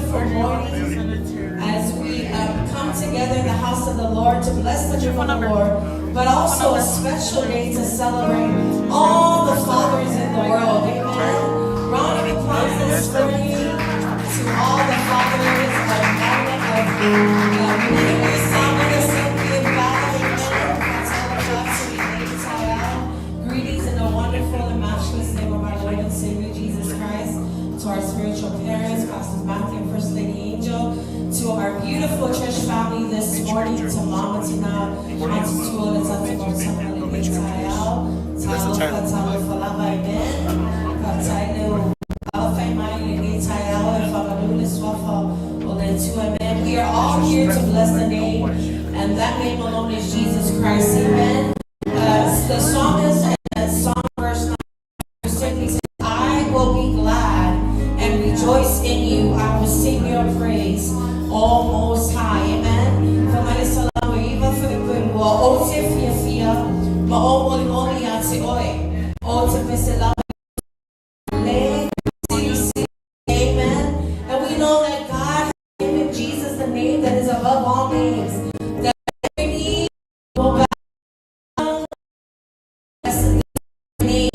beautiful morning as we come together in the house of the Lord to bless the name of the Lord, but also a special day to celebrate all the fathers in the world. Amen. Round of applause this morning to all the fathers of Greetings in the wonderful and matchless name of our Lord and Savior Jesus Christ, to our spiritual parents, Pastors Matthew and First Lady Angel, to our beautiful church family this morning, to Mama Tina, Auntie Tua, and Tata Mortama, Talofa, Talofa, Lava, Amen. Amen. We are all here to bless the name, and that name alone is Jesus Christ. Amen. The psalmist at Psalm verse 9 says, I will be glad and rejoice in you. I will sing your praise, O Most High. Amen. Amen. And we know that God has given Jesus the name that is above all names. That every knee will bow name.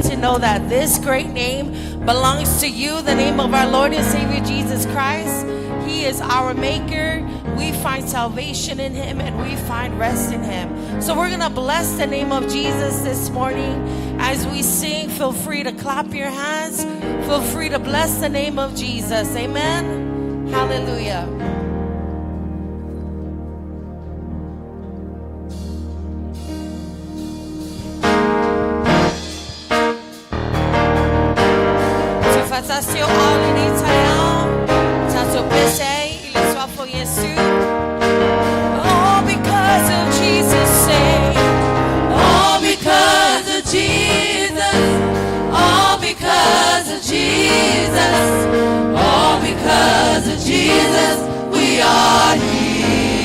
To know that this great name belongs to you, the name of our Lord and Savior Jesus Christ. He is our maker. We find salvation in him and we find rest in him. So we're going to bless the name of Jesus this morning. As we sing, feel free to clap your hands. Feel free to bless the name of Jesus. Amen. Hallelujah. All because of Jesus' sake. All because of Jesus. All because of Jesus. All because of Jesus, we are here.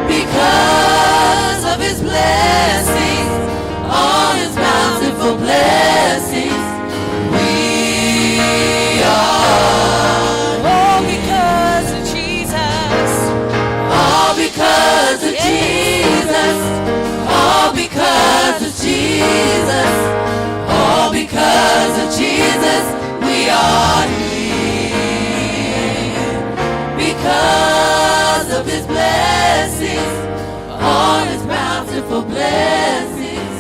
Because of his blessings, all his bountiful blessings, we are. All because of Jesus. All because of Jesus. All because of Jesus. All because of Jesus, we are here. Because of his blessings, all his bountiful blessings,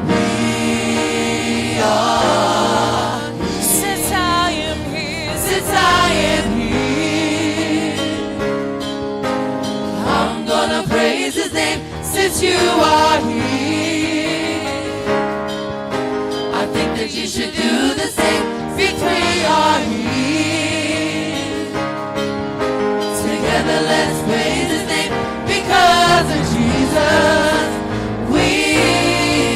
we are. Since I am here, Since I am here, I'm gonna praise his name. Since you are here, I think that you should do the same. Since we are here, together let's praise his name. Because of Jesus, we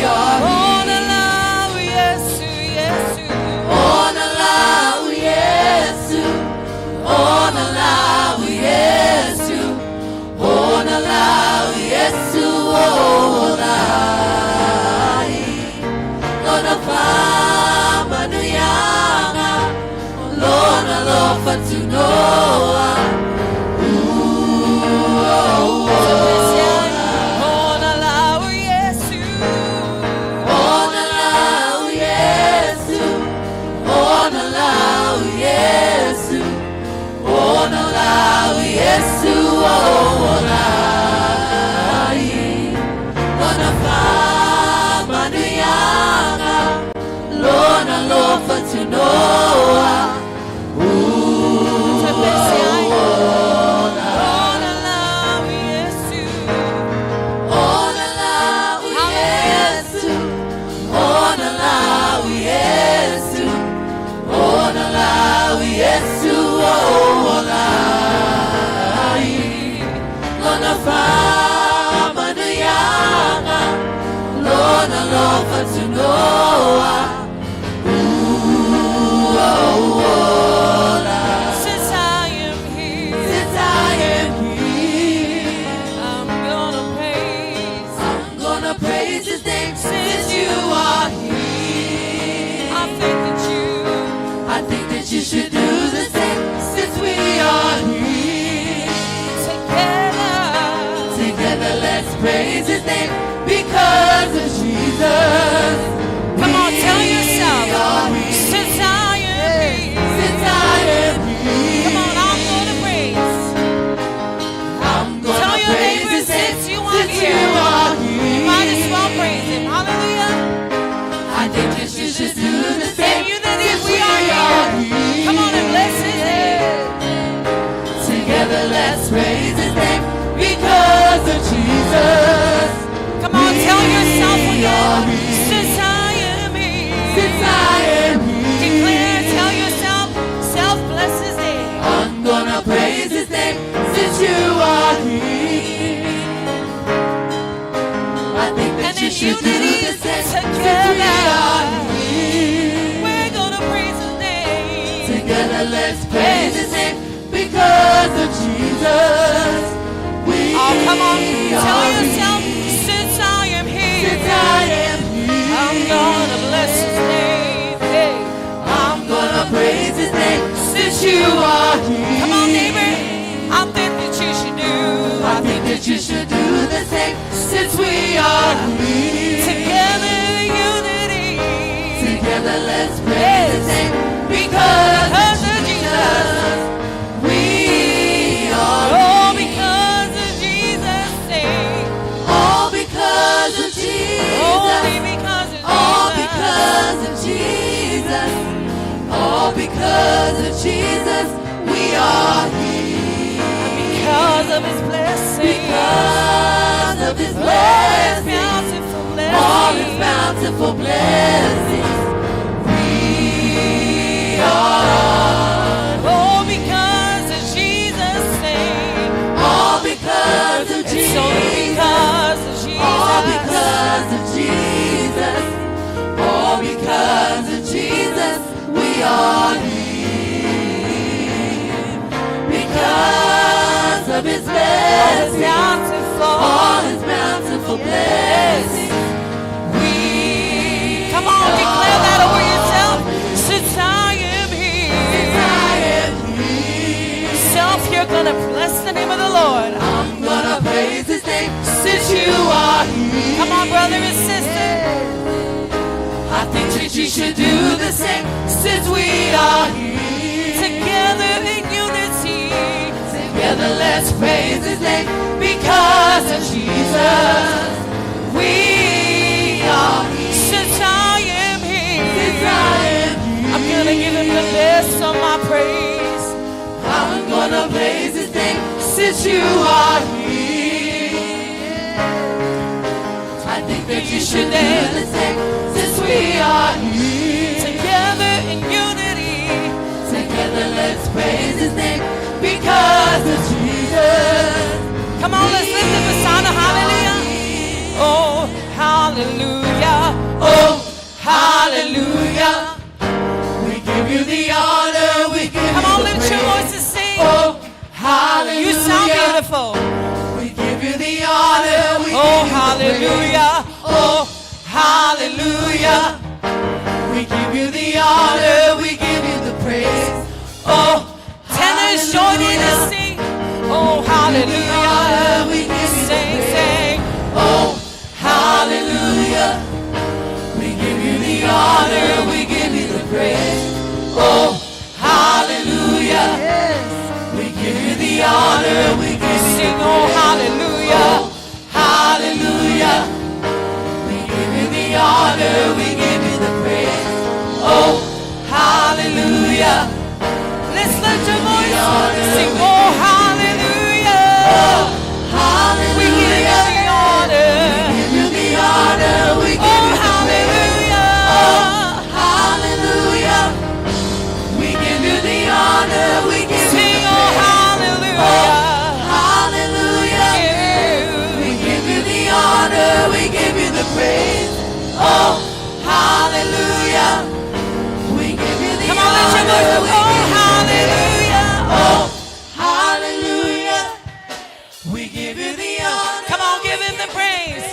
are Ona here. lau Yesu, Yesu. Ona lau Yesu, ona lau Yesu, ona lau Yesu, olai. Lona faamanuiaga, lona alofa tunoa. Ooh, oh, Ona lau Yesu. Ona lau Yesu, ona lau Yesu, ona lau Yesu, olai. Lona faamanuiaga, lona alofa tunoa. Ooh, Ona lau Yesu. Ona lau Yesu, ona lau Yesu, ona lau Yesu, olai. Lona faamanuiaga, lona alofa tunoa. Ooh, oh, ola. Since I am here, Since I am here, I'm gonna praise. I'm gonna praise his name since you are here. I think that you praise His name because of Jesus. Come on, tell yourself. We are here. Since I am here. Since I am here. Come on, I'm gonna praise. I'm gonna Tell your praise neighbor, His name since you are since here. you are here. You might as well praise Him. Hallelujah. I think that you should do the same. In unity, since we are here. Come on and bless His name. Together, let's praise His name because of Jesus. Come on, tell yourself We are again. here. Since I am here. Since I am here, Declare, tell yourself, self bless His name. I'm gonna praise His name since you are here. I think that And you in should do unity, the same since we together. are here. We're gonna praise His name. Together, let's praise His name because of Jesus. We Oh, come on, tell are yourself, here. since I am here, Since I am here, I'm gonna bless His name. Hey. I'm gonna praise His name since you are here. Come on, neighbor. I think that you should do. I think that you should do the same since we are here. Together, unity. Together, let's praise His name because Because of of Jesus. We are Oh, because of Jesus' sake. all because of Jesus. Only because of All Jesus. because of Jesus. All because of Jesus. We are here. And because of His blessing. Because of His Oh, His blessings. bountiful All His blessings. bountiful blessings. We are Oh, because of Jesus' sake. all because of It's only Jesus. because of Jesus. All because of Jesus. All because of Jesus. We are here. Because of His All His blessings. bountiful. All His bountiful blessings. We Come on, declare that over yourself. Since I am here, Since I am here, self, you're gonna bless the name of the Lord. I'm gonna praise His name since you are here. Come on, brother and sister. I think that you should do the same since we are here. Together in unity. Together, let's praise His name because of Jesus. We are here. Since I am here, Since I am here, I'm gonna give Him the best of my praise. I'm gonna praise His name since you are here. I think that you should do the same since we are here. Together in unity. Together, let's praise His name because of Jesus. Come on, let's lift up a sound of hallelujah. Oh, hallelujah. Oh, hallelujah. We give you the honor. We give Come you on, the lift your praise. voice and sing. Oh, hallelujah. You sound beautiful. We give you the honor. We Oh, give you the praise. hallelujah. Oh, hallelujah. We give you the honor. We give you the praise. Oh, Tenors join in and hallelujah. sing. Oh, We give you the hallelujah. honor. We give you the Sing, praise. sing. Oh, hallelujah. We give you the honor. We give you the praise. Oh, hallelujah. We give you the honor. We give you Sing, the oh, praise. hallelujah. Oh, hallelujah. We give you the honor. We give you the praise. Oh, hallelujah. Let's lift your voice. honor. Sing, oh, hallelujah. Hallelujah. We give you the honor. We give you the honor. We give Oh, you the praise. hallelujah. Hallelujah. We give you the honor. We give you Sing, the oh, praise. hallelujah. Hallelujah. We give you the honor. We give you the praise. Oh, hallelujah. We give you the Come on, lift your honor. voice. We Oh, give you the praise. hallelujah. Oh, hallelujah. We give you the honor. Come on, give him the praise.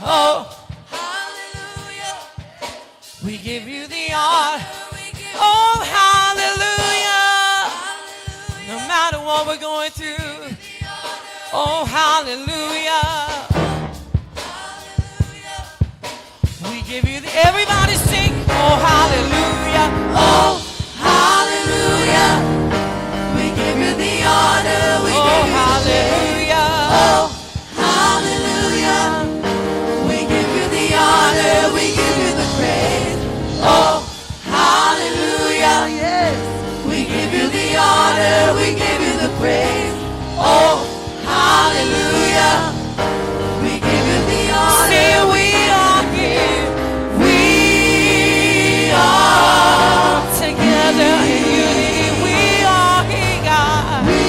Oh, Hallelujah. we give you the honor. We give Oh, hallelujah. hallelujah. No matter what we're going through. Oh, hallelujah. give you the, everybody sing, oh hallelujah, Oh, hallelujah. We give you the honor. We oh give you the praise. hallelujah. Oh, hallelujah. We give you the honor. We give you the praise. Oh, hallelujah. Yes. We give you the honor. We give you the praise. Oh, hallelujah. We give you the honor. Say we are here, We are together in unity. We are here, God. We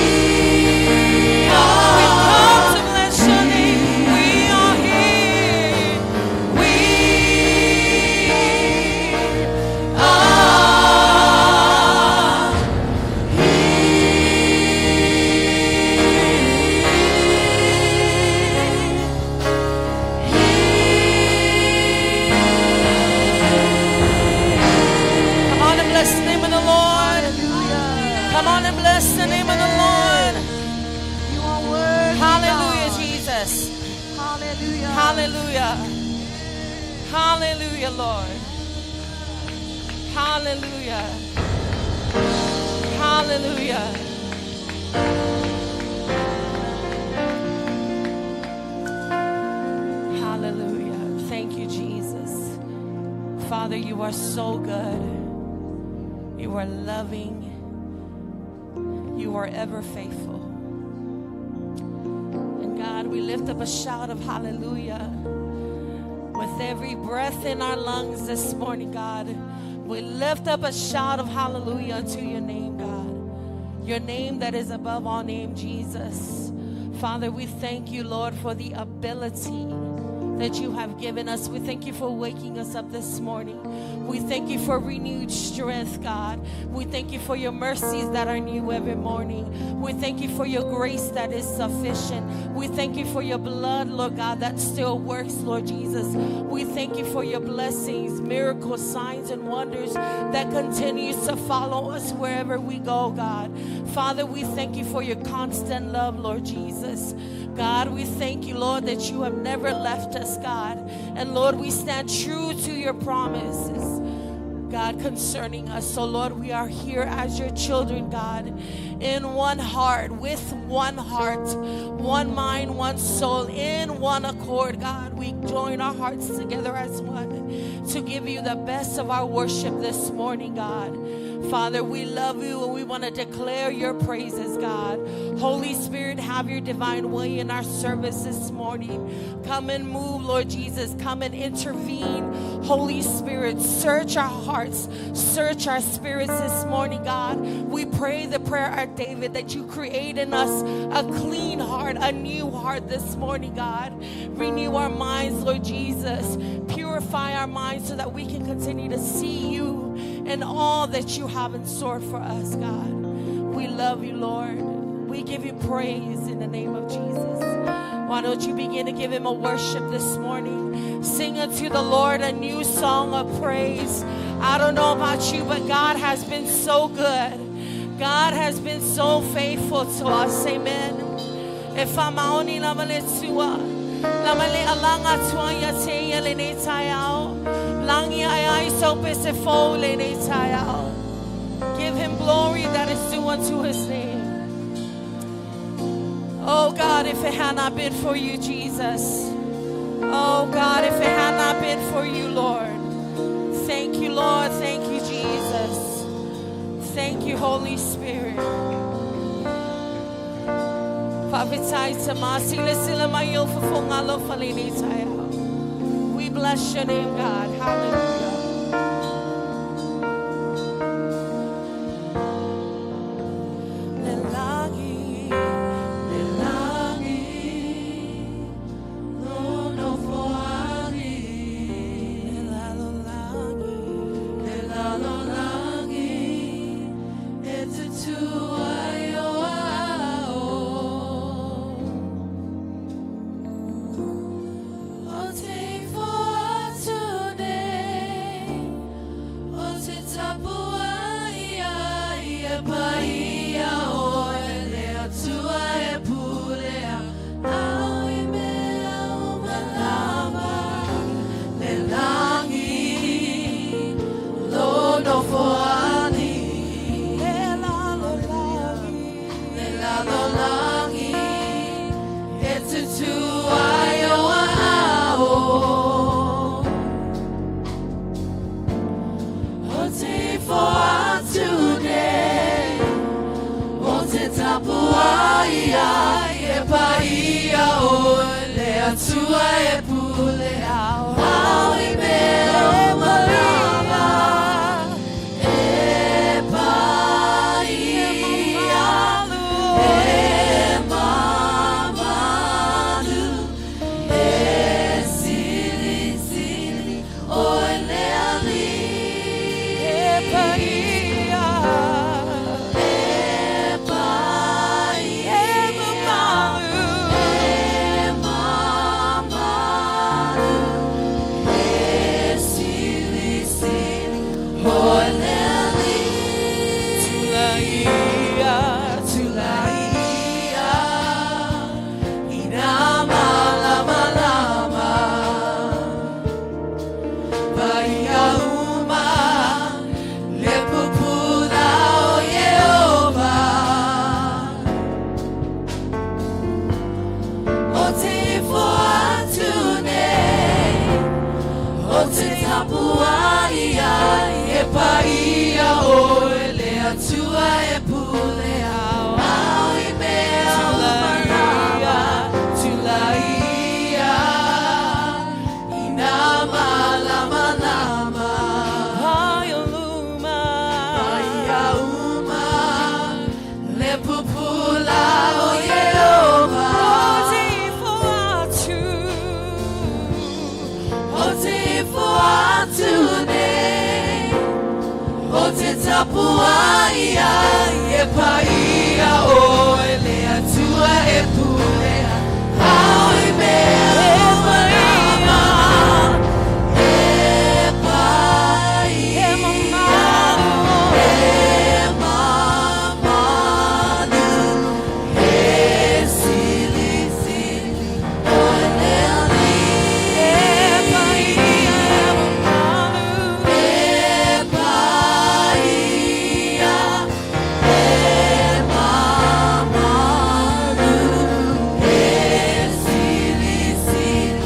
We are come to bless your name. We are here. We are here. Come on and bless the name of the Lord. Hallelujah. Come on and bless the name of the Lord. You are worthy. Hallelujah, God. Jesus. Hallelujah. Hallelujah. Hallelujah, Lord. Hallelujah. Hallelujah. Hallelujah. Thank you, Jesus. Father, you are so good. You are loving. You are ever faithful. And God, we lift up a shout of hallelujah with every breath in our lungs this morning, God. We lift up a shout of hallelujah to your name, God. Your name that is above all name, Jesus. Father, we thank you, Lord, for the ability that you have given us. We thank you for waking us up this morning. We thank you for renewed strength, God. We thank you for your mercies that are new every morning. We thank you for your grace that is sufficient. We thank you for your blood, Lord God, that still works, Lord Jesus. We thank you for your blessings, miracles, signs, and wonders that continues to follow us wherever we go, God. Father, we thank you for your constant love, Lord Jesus. God, we thank you, Lord, that you have never left us, God. And Lord, we stand true to your promises, God, concerning us. So, Lord, we are here as your children, God, in one heart, with one heart, one mind, one soul, in one accord, God. We join our hearts together as one to give you the best of our worship this morning, God. Father, we love you and we want to declare your praises, God. Holy Spirit, have your divine way in our service this morning. Come and move, Lord Jesus. Come and intervene. Holy Spirit, search our hearts, search our spirits this morning, God. We pray the prayer of David that you create in us a clean heart, a new heart this morning, God. Renew our minds, Lord Jesus. Purify our minds so that we can continue to see you and all that you have in store for us, God. We love you, Lord. We give you praise in the name of Jesus. Why don't you begin to give him a worship this morning? Sing unto the Lord a new song of praise. I don't know about you, but God has been so good. God has been so faithful to us. Amen. E whamaoni lava le tua. Lava le alanga tua ia te ia le nei tai ao. Langi ai ai so pe se fo le nei tai ao. Give him glory that is due unto his name. Oh God, if it had not been for you, Jesus. Oh God, if it had not been for you, Lord. Thank you, Lord. Thank you, Jesus. Thank you, Holy Spirit. Faafetai tamasi le sila mai o fofoga alofa le nei taeao. We bless your name, God. Hallelujah. Le lagi, Le lagi, no foagi, le lalo lagi. le lalo lagi, e tutu ai o ao. O te fo atu nei, Atua e pule ao ao i mea uma lava. E paia, e mamalu, e silisili oe le Alii. E paia, E paia, e mamalu, e mamalu, e silisili oe le Alii. Tulaia, Tulaia, i nā malamalama, paia uma, le pupula o Ieova. O te ifo atu nei, o te tapuai ai, e paia oe le Atua e pule ao ao i mea uma lava. Tulaia, i nā malamalama, paia uma, paia uma, le pupula o Ieova. O te ifo atu, O te ifo atu nei, o te tapuai ai, e paia oe le Atua e pule ao i mea uma lava. E paia, e mamalu, e mamalu, e silisili oe le Alii. E paia, e mamalu, E paia, e mamalu, e silisili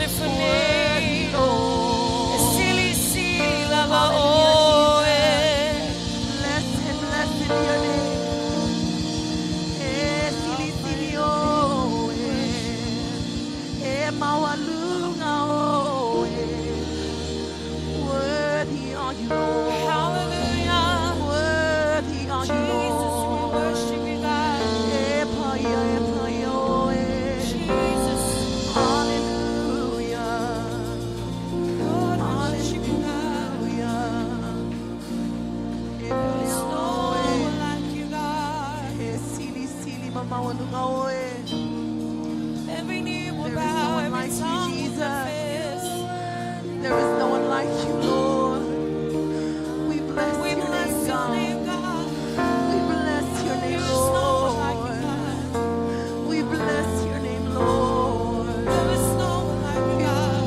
beautiful Worthy, name. Lord. Sili sili lava Hallelujah, oe. Blessed, blessed be your name. Eh, sili sili oh, eh. Eh, maualuga oh, eh. Worthy are you, Lord. Hallelujah. Worthy are you, Jesus, we Lord. worship you, God. Eh, paia, eh, paia, oh, eh. Jesus, Hallelujah. Lord, we worship you, God. Hallelujah. Eh, There is paia, no oh, eh. one like you, God. Eh, sili sili maualuga oe. Every knee will There is no bow, one every like you, tongue will Jesus. confess. There is no one like you, Lord. We bless We your bless name, your God. name, God. We bless your There name, is no one like you, Lord. God. We bless your name, Lord. There is no one like you, God.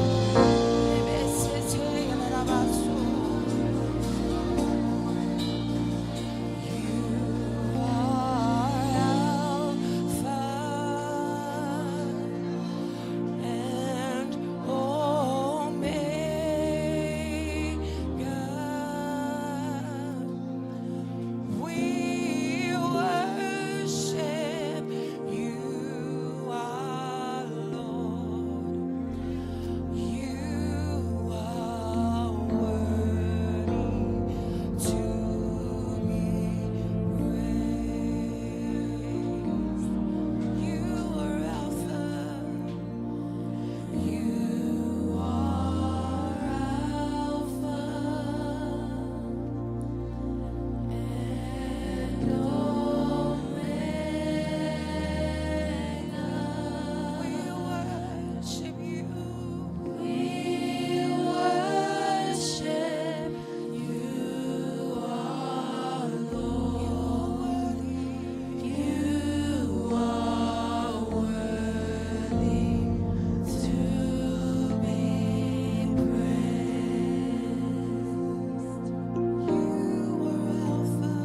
You are Alpha and Omega. We worship you, our Lord. You are worthy to be praised. You are Alpha. You are Alpha and Omega. We worship you. We worship you, our Lord. You are worthy to be praised. You are Alpha.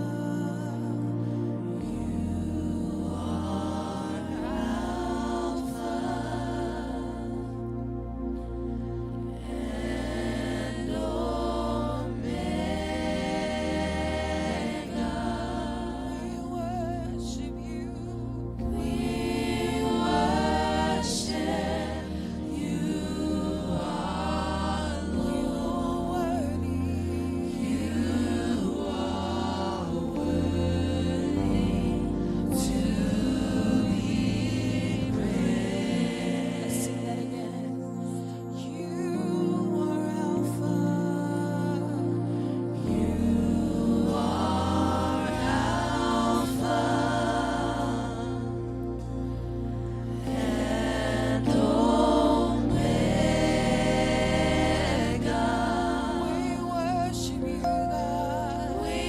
You are Alpha and Omega. We worship you. We worship you, our Lord. You are worthy to be praised. Let's sing that again. You are Alpha. You are Alpha and Omega. We worship you, God. We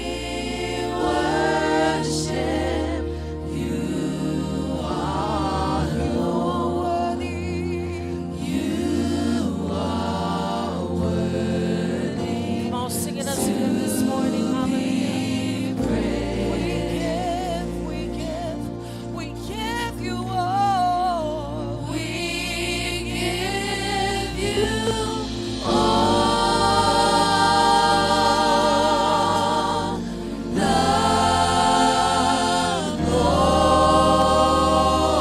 worship you, our Lord. You are worthy. Come on, sing it unto him this morning. Hallelujah. We give, we give, we give you all. We give you all the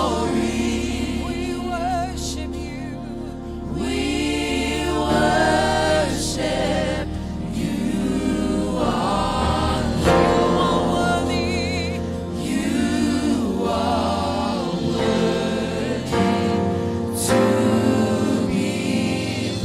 glory. We worship you. We worship you. Are you are worthy. You are worthy to be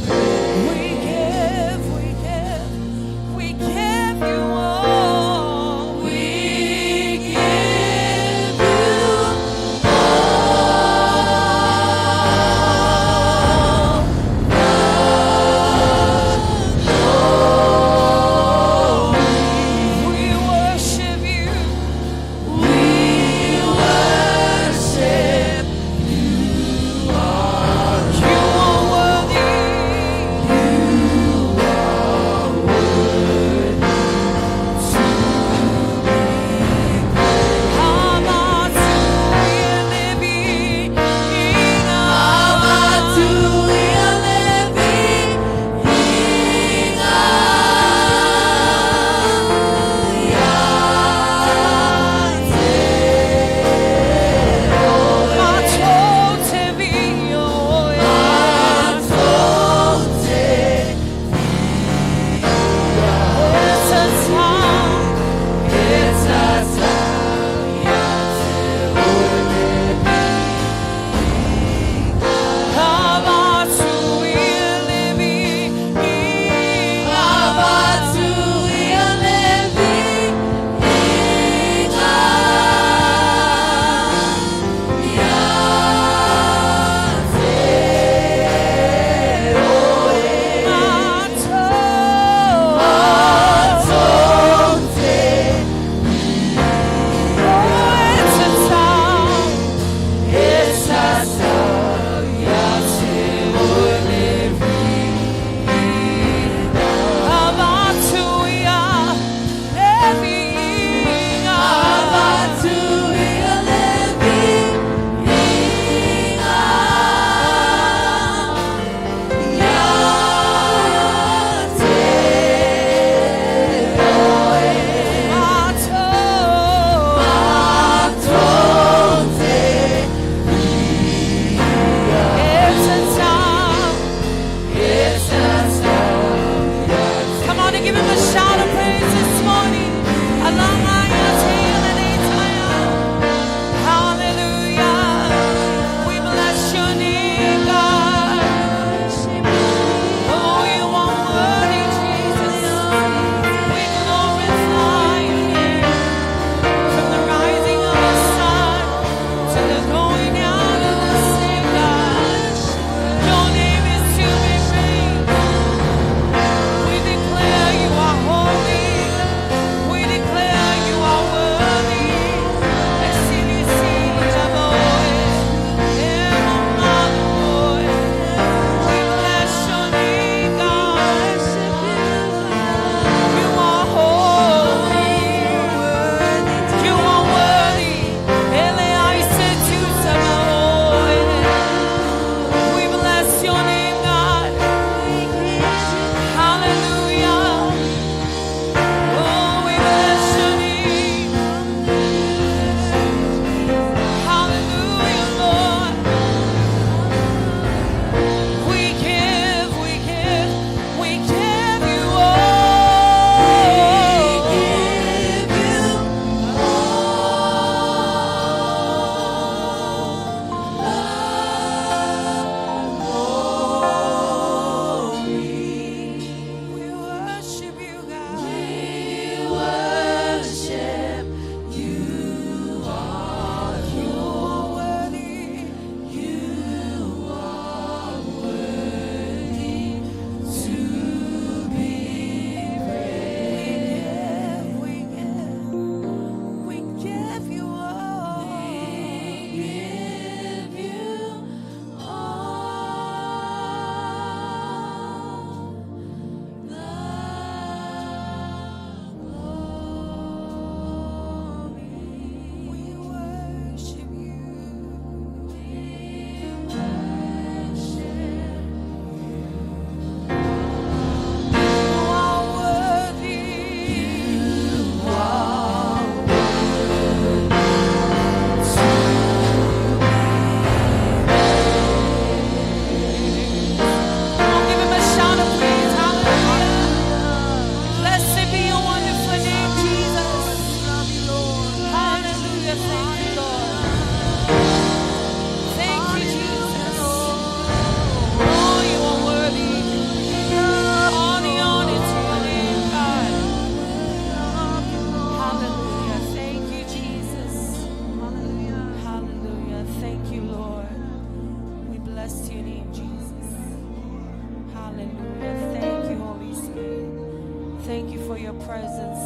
presence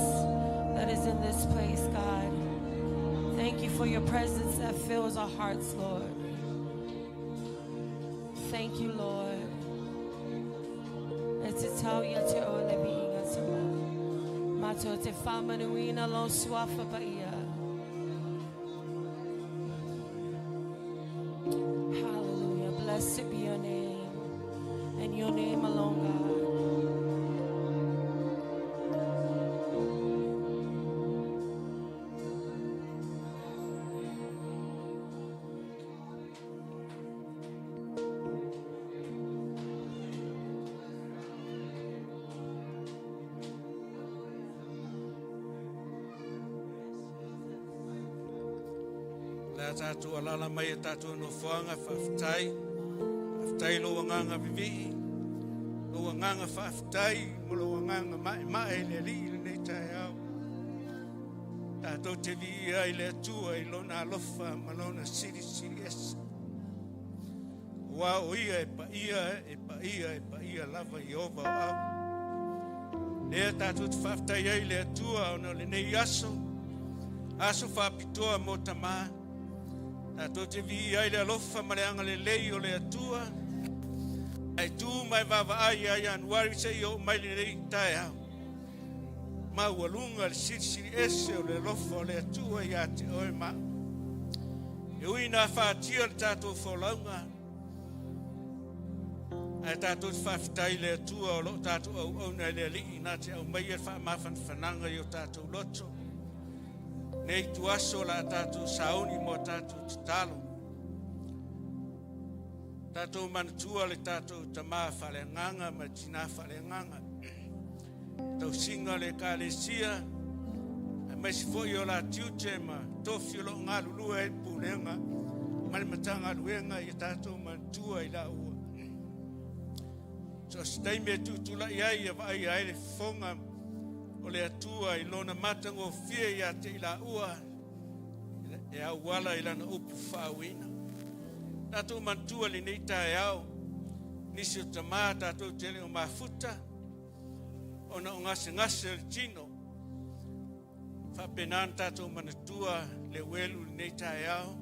that is in this place, God. Thank you for your presence that fills our hearts, Lord. Thank you, Lord. E te tau ia te o le viiga tama. Matou te faamanuina lou suafa paia. Hallelujah. Blessed be your name and your name alone, God. Le a tatou alala mai e tatou nofoaga faafetai. Faafetai lou agaga vivii, lou agaga faafetai mo lou agaga maemae i le Alii i lenei taeao. Tatou te viia i le Atua i lona alofa ma lona silisili ese. Aua o ia e paia, e paia, e paia lava Ieova o au. Lea tatou te faafetai ai i le Atua ona o lenei aso, aso faapitoa mo tamā. Tatou te viia ai le alofa ma le agalelei o le Atua. Ae tu ma e vaavaai ia Ianuari seia oo mai lenei taeao. Maualuga le silisili ese o le alofa o le Atua ia te oe ma au. E ui ina afatia le tatou folauga, ae tatou te faafetai i le Atua o lo o tatou auauna e le Alii na te aumaia le faamafanafanaga i o tatou loto. Nei ituaso o le a tatou sauni mo a tatou tatalo. Tatou manatua le tatou tamā faaleagaga ma le tinā faaleagaga. Tausiga o le Ekalesia, aemaise foi o la tiute ma tofi o lo o galulue ai le pulega ma le Matagaluega ia tatou manatua i laua. So o se taimi e tutulai ai ia vaaia ai le fofoga o le Atua i lona matagofie ia te i laua e auala i lana upu faauuina. Tatou manatua lenei taeao, nisi o tamā tatou te le o mafuta ona o gasegase o le tino. Faapena ona tatou manatua le uelu lenei taeao.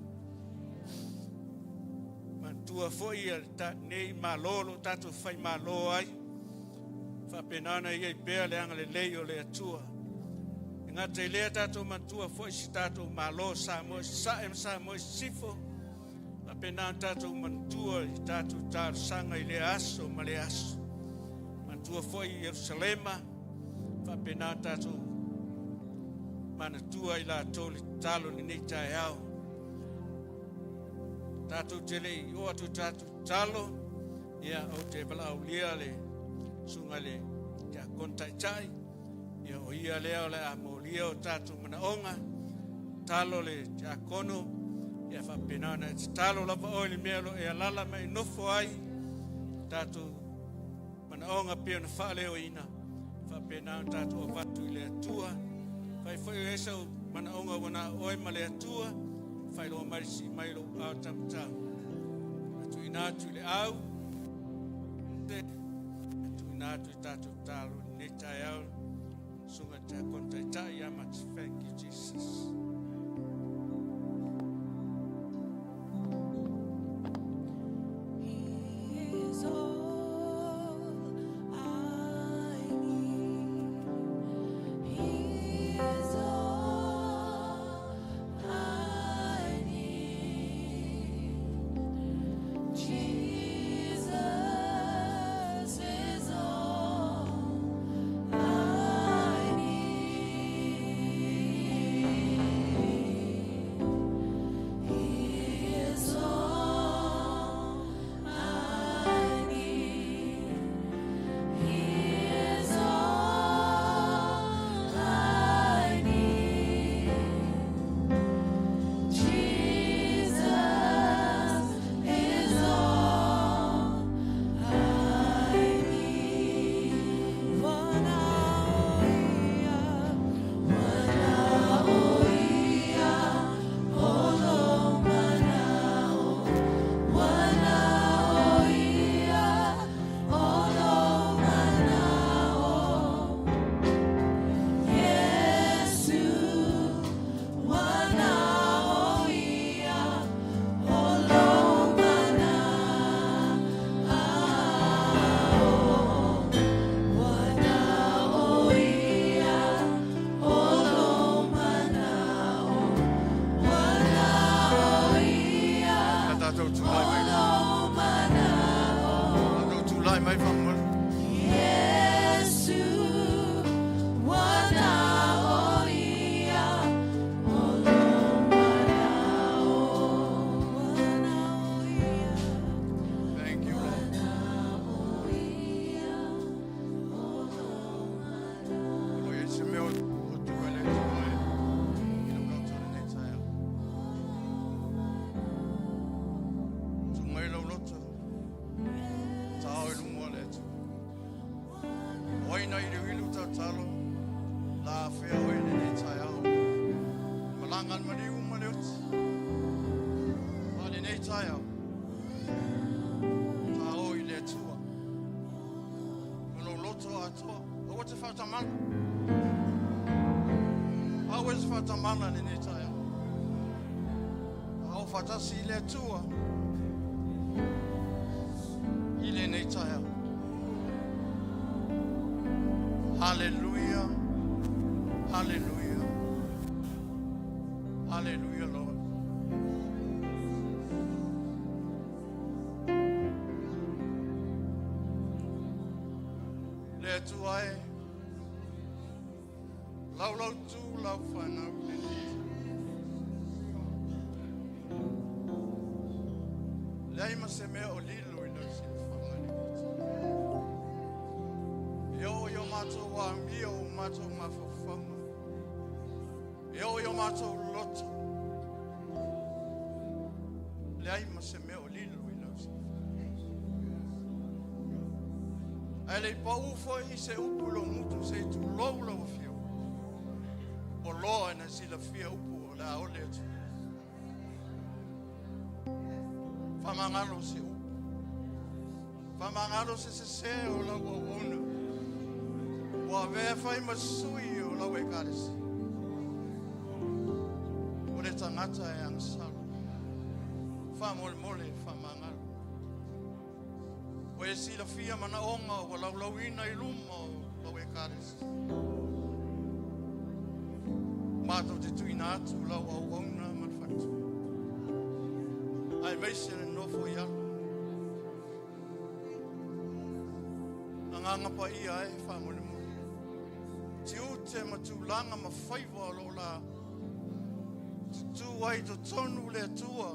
Manatua foi ia nei malo o lo o tatou faimalo ai. Faapena ona i ai pea le agalelei o le Atua. E gata i lea tatou manatua foi si tatou Malo Samoa i Sasae ma Samoa i Sisifo. Faapena ona tatou manatua i tatou talosaga i lea aso ma lea aso. Manatua foi i Ierusalema, faapena ona tatou manatua i latou le tatalo i lenei taeao. Tatou te le i oo atu i tatou tatalo, ia ou te valaaulia le susuga i le Tiakono Taitai, ia o ia lea o le a molia o tatou manaoga, tatalo le Tiakono, ia faapena ona e tatalo lava oe i le mea o lo o e alala ma e nofo ai, tatou manaoga pei ona faaleoina, faapena ona tatou avatu i le Atua. Fai foi o sau manaoga ua na o oe ma le Atua, faailoa mai le sii mai lou ao tamatau. Tuuina atu i le au, tuuina atu i tatou talo i lenei taeao, susuga i le Tiakono Taitai ia Mati. Thank you, Jesus. He is all I need. He is all I need. Jesus is all I need. Whamalu. Yesu wana ia o lo manao wana ia. Thank you, Lord. Ia o lo manao. O lo i se mea o tu e le tua e i lau loto lenei taeao. Tu mai lau loto, tao i lumo le atu. O ai na ilu ilu tau talo, la awhea oe lenei taeao. Malanga maliu ma le oti. A lenei taeao, tao i le Atua. Ma lou loto atoa. Aua te faatamala. Aua te faatamala lenei taeao. Ao faatasi i le Atua. I lenei taeao. Hallelujah. Hallelujah. Hallelujah, Lord. Le Atua e. Lau lau tu lau whanau lenei. Leai ma se mea o lilo i lau silafaga le E o i o mātou wā o mātou mafaufauga. E o i o mātou loto. Leai ma se mea o lilo i lau silafaga. Ae le i pau foi i se upu lo mutu se i tulou lau afio. O loa na silafia upu o le a ole atu. Whamangalo se upu. Whamangalo se se se o lau au ona. Ua vea whai masui o lau ekalesi. O le tangata e agasalo. Whamole mole whamangalo. O e silafia manaonga o laulauina i luma o lau ekalesi. Mātou te tuina atu lau au auna ma le faletua. Ai meise le nofo i alo. Anganga pa ia e whamole mole. Ti ute ma tūlanga ma whaiwa o lo la. Tutu ai to tonu le atua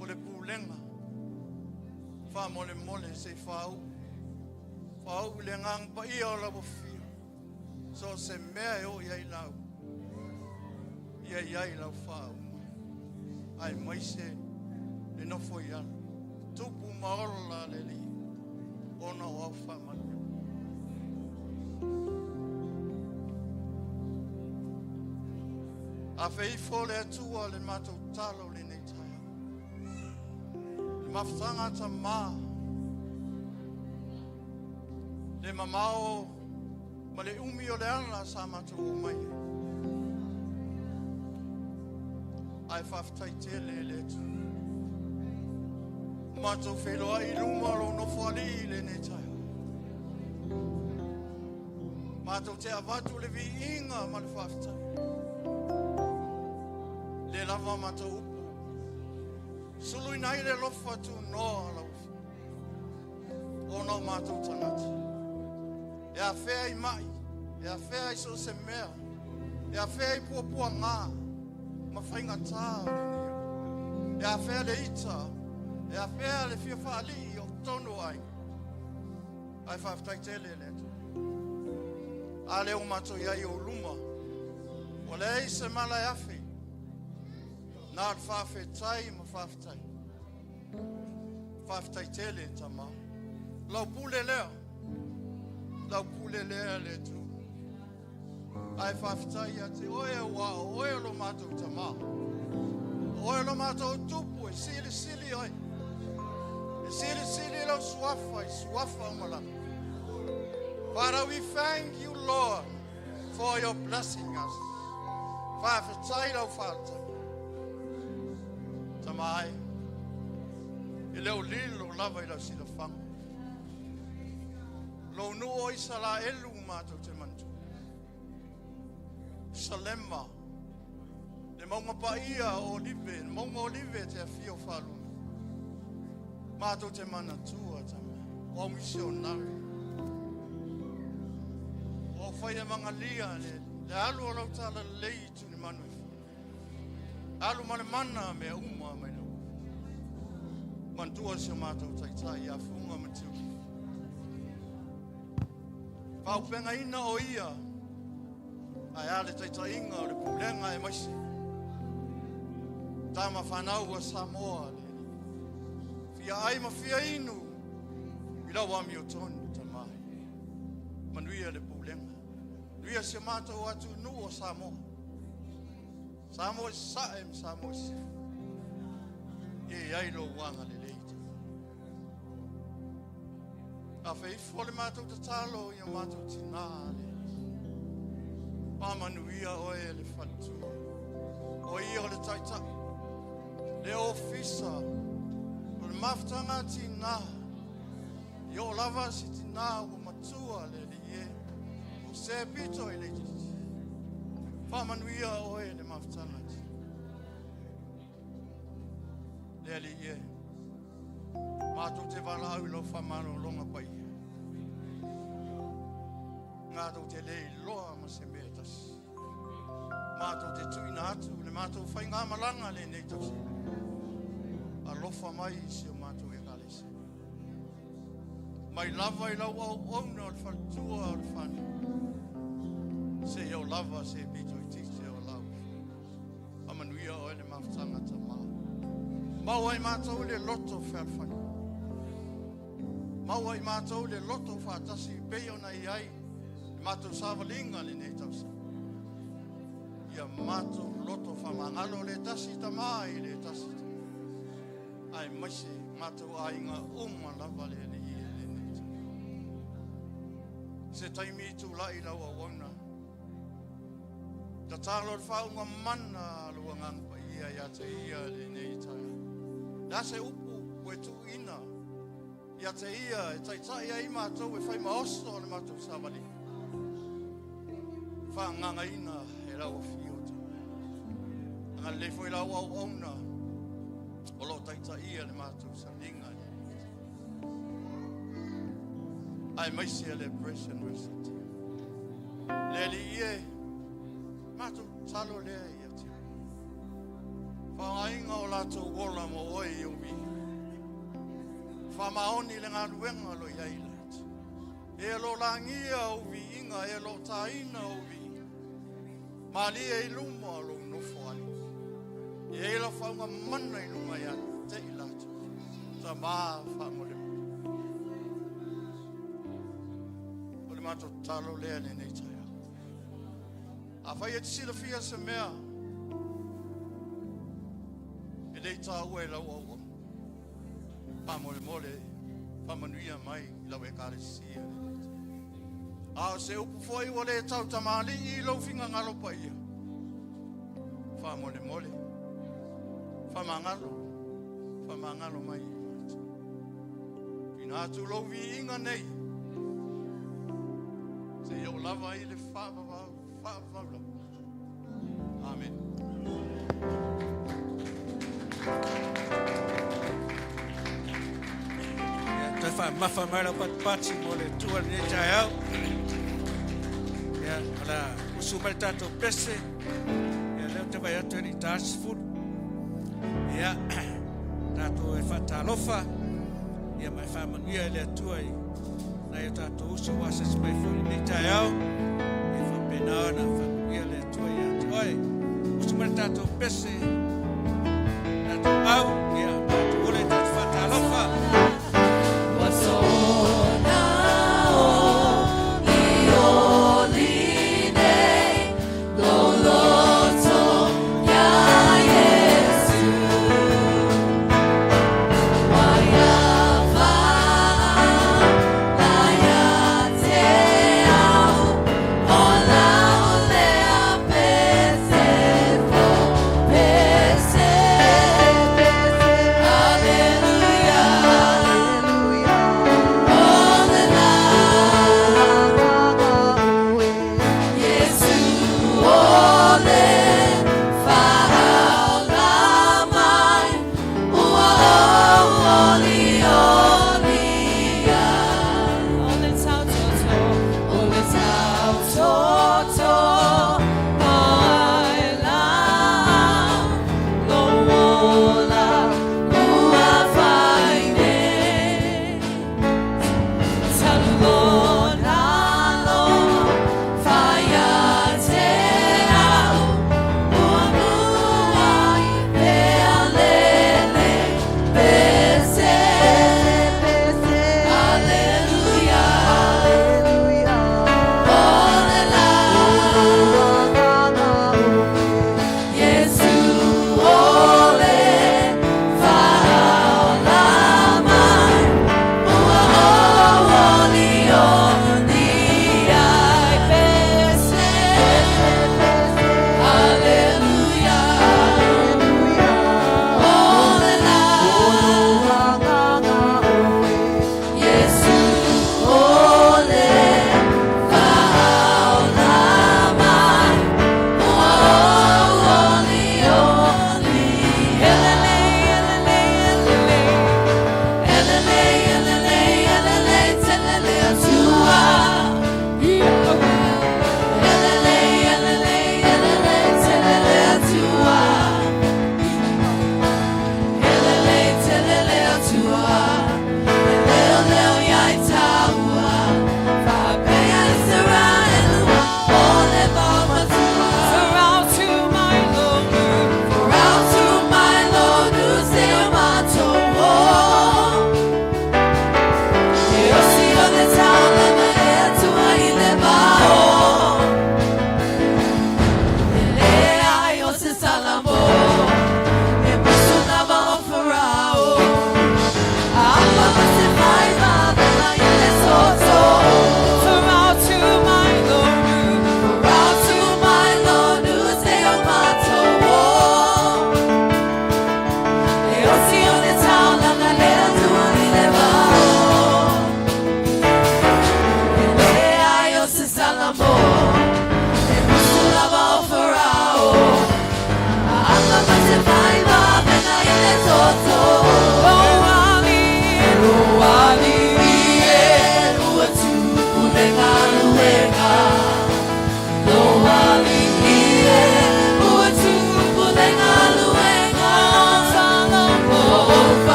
o le pūlenga. Whamole mole se whau. Whau le nganga pa ia o la wafia. So se mea e o ia i lau. Ia ia i lau whau. Ai mai se le nofo i alo. Tupu maola le li. Ona o au whamanu. A feifo le atua le mātou talo le nei taia. Le mafutanga ta mā. Le mamao ma le umi o le ala sa mātou o mai. Ai whawhitai tele le atu. Mātou wheloa i luma lo nofo ali i le nei taia. Mātou te avatu le viinga ma le whawhitai. Le lava mātou upu. Sulu ina i le lofa tu noa lau. O no mātou tangata. E a whea i mai. E a whea i so se mea. E a whea i puapua ngā. Ma whainga tā o le nei. E a whea le ita. E a whea le fia whaali o tono ai. Ai whawhitai tele le atu. A le o mātou iai o luma. O le ei se mala e awhi. Nā le whawhetai ma whawhetai. Whawhetai tele tama. Lau pule lea. Lau pule lea le tu. Ai whawhetai a te oe wa o oe lo mātou tama. Oe lo mātou tupu e sili sili oi. E sili sili lau suafa i suafa o. Father, we thank you, Lord, for your blessing us. Whawhetai lau whawhetai. Tamai. E leo lilo lava i lau silafanga. Lo nu o isala elu mātou te mantu. Salema. Le maunga pa ia o Olive, le maunga Olive te awhio whaluna. Mātou te manatua, tama. O au misionare. O au fai e magalia le, le alu o lau tala lelei i tulimanu e fia. Alu ma le mana mea uma mai lau. Manatua si o matou taitai ia Fuga ma Tiuli. Faaaupegaina o ia ae a le taitaiga o le pulega aemaise tama fanau a Samoa le Alii. Fia ai ma fia inu i lau amiotonu Tama. Manuia le pulega. Manuia si o matou atunuu o Samoa. Samoa i Sasae ma Samoa i Sisifo. Ia i ai lou agalelei. Afe ifo le matou tatalo i o matou tinā le Alii. Faamanuia oe le faletua. O ia o le taitai, le ofisa, o le mafutaga a tinā. I oo lava si tinā ua matua le Alii e, o se pito i le itiiti. Faamanuia oe le mafutaga a tinā. Le Alii e, matou te valaau i lau faamalologa paia. Matou te le iloa ma se mea e tasi. Matou te tuuina atu le matou faigamalaga lenei tausaga. Alofa mai i si o matou ekalesia. Mai lava i lau auauna o le faletua o le fanau. Seia oo lava se pito itiiti o lau. Faamanuia oe le mafutaga Tama. Maua i matou le loto fealofani. Maua i matou le loto faatasi pei ona i ai le matou savaliga lenei tausaga. Ia matou loto faamagalo le tasi Tama i le tasi Tama. Aemaise matou aiga uma lava le Alii e lenei taimi. Se taimi i tulai lau auauna, tatalo le faauuga mana a lou Agaga Paia ia te ia lenei taeao. Le a se upu ua e tuuina ia te ia e taitai ai matou e fai ma oso o le matou savaliga. Faagagaina e lau afio Tama. Agalelei foi lau auauna o lo o taitaia le matou savaliga. Aemaise le praise and worship team. Le Alii e, matou tatalo lea ia te oe. Faaaogaina o latou ola mo oe i ou viiga. Faamaoni le galuega o lo o i ai latou. E lo lagia ou viiga, e lo taina ou viiga. Malie i luma o lou nofo alii. E ai lau faauga mana i luga ia te i latou. Tama faamolemole. O le matou tatalo lea lenei taeao. Afai e te silafia se mea e le i taua e lau auauna, faamolemole faamanuia mai i lau ekalesia lenei taeao. A o se upu foi ua le tautamalii i lou finagalo paia, faamolemole faamagalo, faamagalo mai i matou. Tuuina atu lou viiga nei, seia oo lava i le faavavau, faavavau lava. Amen. Ia, toe faamafa mai lau patipati mo le Atua i lenei taeao. Ia, o le a usu mai le tatou pese. Ia, lea ou te vaai atu e le i ta 10. Ia, tatou e faatalofa, ia ma e faamanuia e le Atua i nai o tatou uso ua asiasi mai foi i lenei taeao. Ia faapena ona faamanuia le Atua ia te oe. Usu mai le tatou pese, tatou au, ia tatou ola i tatou faatalofa. Ua sona o i oli nei lou loto iā Iesu. Ua ia faaala ia te au, o lau lea pese fou, pese, pese.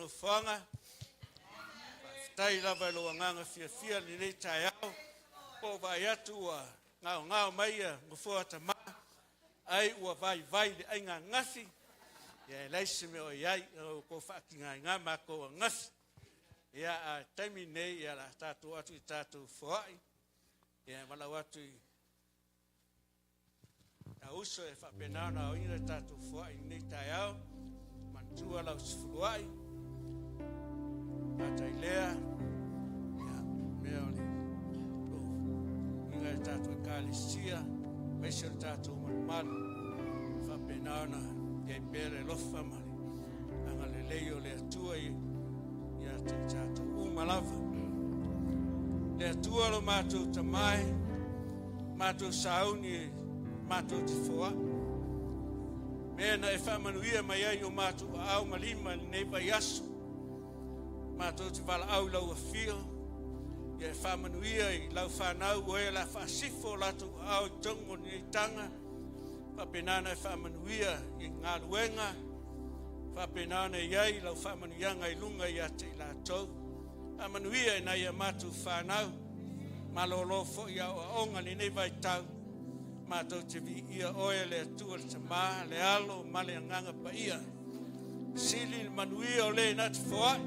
nofoaga. Faafetai lava i lou agaga fiafia i lenei taeao. Po o vaai atu ua gaogao mai ia nofoa tama, ai ua vaivai le aiga ananafi. Ia e leai se mea o i ai, ua outou faatigaina matou ananafi. Ia a taimi nei ia la tatou atu i tatou foai. Ia valaau atu i uso e faapena ona aoina le tatou foai i lenei taeao. Manatua lau sefuluai, lea, ia, mea o le inga i tatou ekalesia, aemaise o le tatou malumalu. Faapena ona i ai pea le alofa ma le agalelei o le Atua ia te i tatou uma lava. Le Atua lo matou tamae, matou sauni, matou te foai. Mea na e faamanuia mai ai o matou aao ma lima i lenei vaiaso. Matou te valaau i lau afio, ia e faamanuia i lau whanau o e la faasifo o latou aao i tonu o lenei taga. Faapena ona e faamanuia i galuega, faapena ona i ai lau faamanuiaga i luga ia te i latou. Faamanuia i nai a matou whanau, malolo foi aoaoga lenei vaitau. Matou te viia oe le Atua le Tama, le Alo ma le Agaga Paia. Sili le manuia o le na te foai,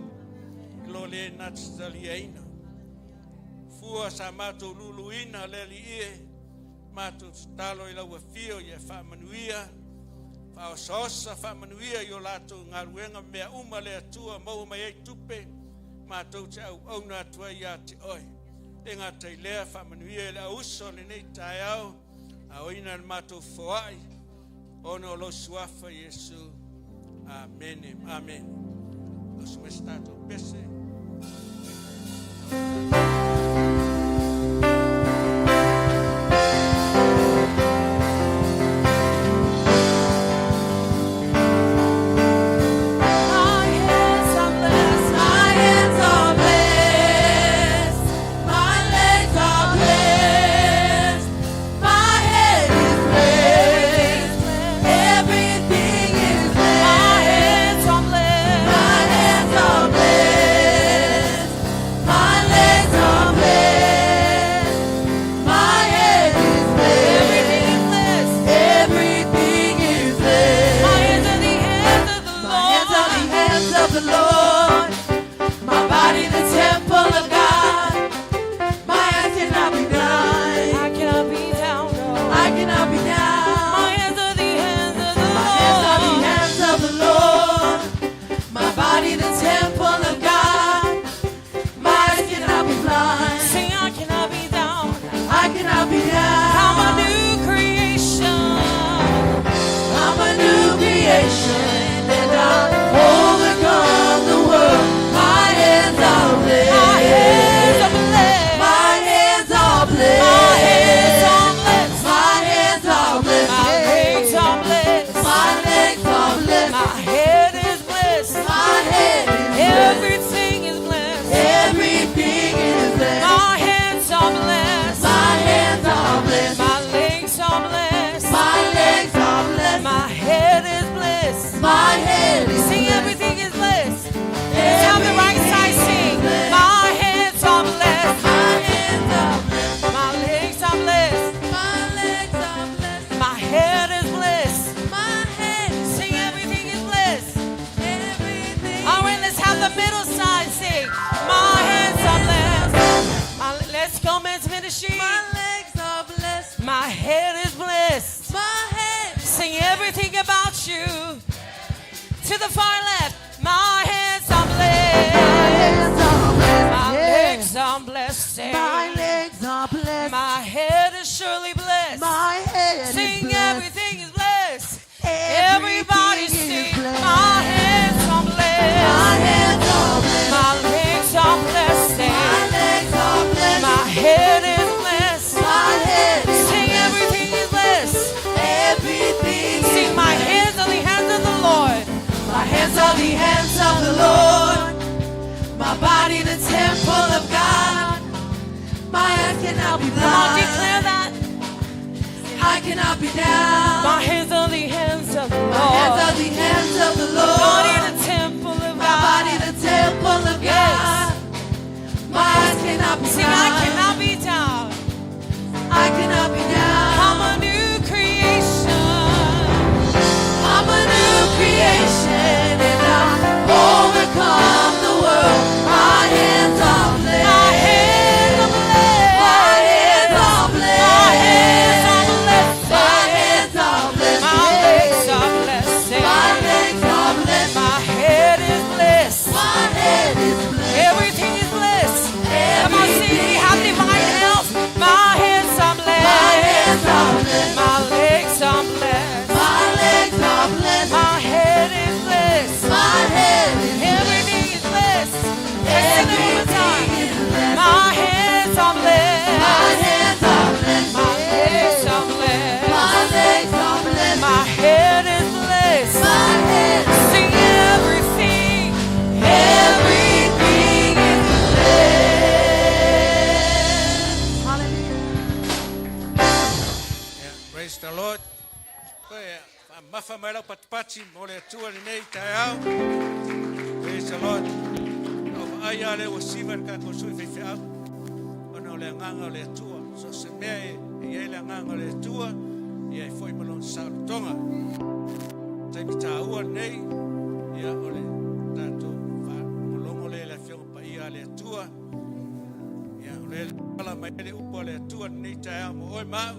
i lo le na te taliaina. Fua sa matou luluina le Alii e, matou tatalo i lau afio ia faamanuia, faaosaosa faamanuia i o latou galuega mea uma le Atua maua mai ai tupe, matou te auauna atu ai ia te oe. E gata i lea faamanuia i le auso o lenei taeao, aoina le matou foai, ona o lou suafa Iesu. Amene, amene. Oso mai se tatou pese. My hands are blessed. My hands are blessed. My legs are blessed. My head is blessed. Everything is blessed. My hands are blessed. My hands are blessed. My legs are blessed. My head is blessed. Everything is blessed. Everything is blessed. My hands are the hands of the Lord. My hands are the hands of the Lord. My body the temple of God. My eyes cannot be blind. I cannot be down, no. I cannot be down. My hands are the hands of the My hands are the Lord. hands of the Lord. My body the temple of God. My eyes cannot be blind. Sing, I cannot be down. I cannot be down. I'm a new creation. I'm a new creation and I overcome the world. My hands are blessed. My hands are blessed. My hands are blessed. My hands are blessed. My hands are blessed. My legs are blessed. My legs are blessed. My head is blessed. My head is blessed. Everything is blessed. Everything is blessed. My hands are blessed. My hands are blessed. My legs are blessed. My legs are blessed. My head is blessed. My head is Sing, blessed. everything is blessed. Let's have the right side sing. My hands are blessed. My hands are blessed. My legs are blessed. My legs are blessed. My head is blessed. My head is Sing, everything is blessed. everything. All right, let's have the middle side sing. My hands are blessed. Let's go, men's ministry. My legs are blessed. My head is blessed. My head. Sing everything about you. To the far left. My hands are blessed. Hands are blessed. My Yeah. legs are blessed. Sing. My legs are blessed. My head is surely blessed. My head is Sing, blessed. everything is blessed. Everything Everybody is sing. blessed. My hands are blessed. My hands are blessed. My legs are blessed. My Sing. legs are blessed. My head is blessed. My head is Sing, everything is blessed. everything. Sing, is my hands are the hands of the Lord. My hands are the hands of the Lord. My body the temple of God. My eyes cannot be Come on, blind. declare that. I cannot be down. My hands are the hands of the My hands Lord. are the hands of the Lord. Body the temple of My body God. the people of God. My eyes cannot be Sing, I blind. cannot be down. I cannot be down. I'm a new creation. I'm a new creation and I overcome the world. My hands are blessed. My hands are blessed. My hands are blessed. My hands are blessed. My hands are blessed. My legs are blessed. My legs are blessed. My head is blessed. My head is blessed. Everything is blessed. Come on, see, we have divine health. My hands are blessed. My hands are blessed. My legs are blessed. My legs are blessed. My head is blessed. My head is Everything is blessed. Let's sing it one more time. Everything is blessed. My hands are blessed. My hands are blessed. My legs are blessed. My legs are blessed. My head is blessed. My head is Sing everything. Everything is blessed. Yeah, praise the Lord. Koe, mafa mai lau patipati mo le atua lenei taeao. Praise the Lord. O vaai a le ua siva le kākou sui faifeau. Ona o le agaga o le Atua. So se mea e e i ai le agaga o le Atua, ia e foi ma lona saolotoga. Taimi tāua lenei, ia o le tatou faalogologo lea i le Afioga Paia a le Atua. Ia o lea ala mai ai le upu a le Atua lenei taeao mo oe ma au.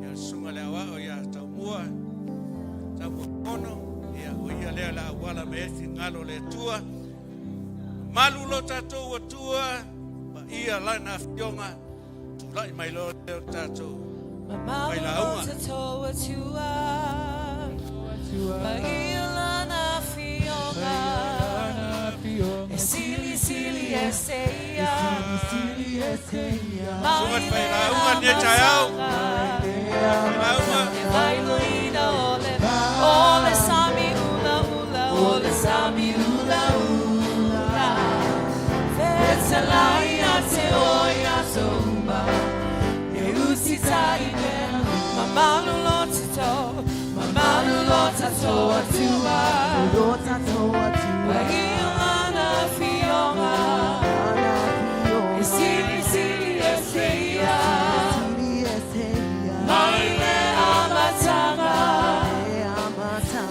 Ia le susuga i le aoao ia Taumua, Taumua Ono, ia o ia lea o le a auala mai ai finagalo o le Atua. Malu lo tatou Atua, paia lana afioga, tulai mai loa lea o le tatou Mamalu failauga. lo tatou Atua. Paia lana afioga. E silisili ese ia. Susuga le failauga lenei taeao. Failauga. E vailoina o le o le sami ula ula o le sami ula ula Fetalai ia te oe i aso uma E usitai mea Mamalu lo tatou Mamalu lo tatou Atua Paia lana afioga E silisili ese ia Mai le amataga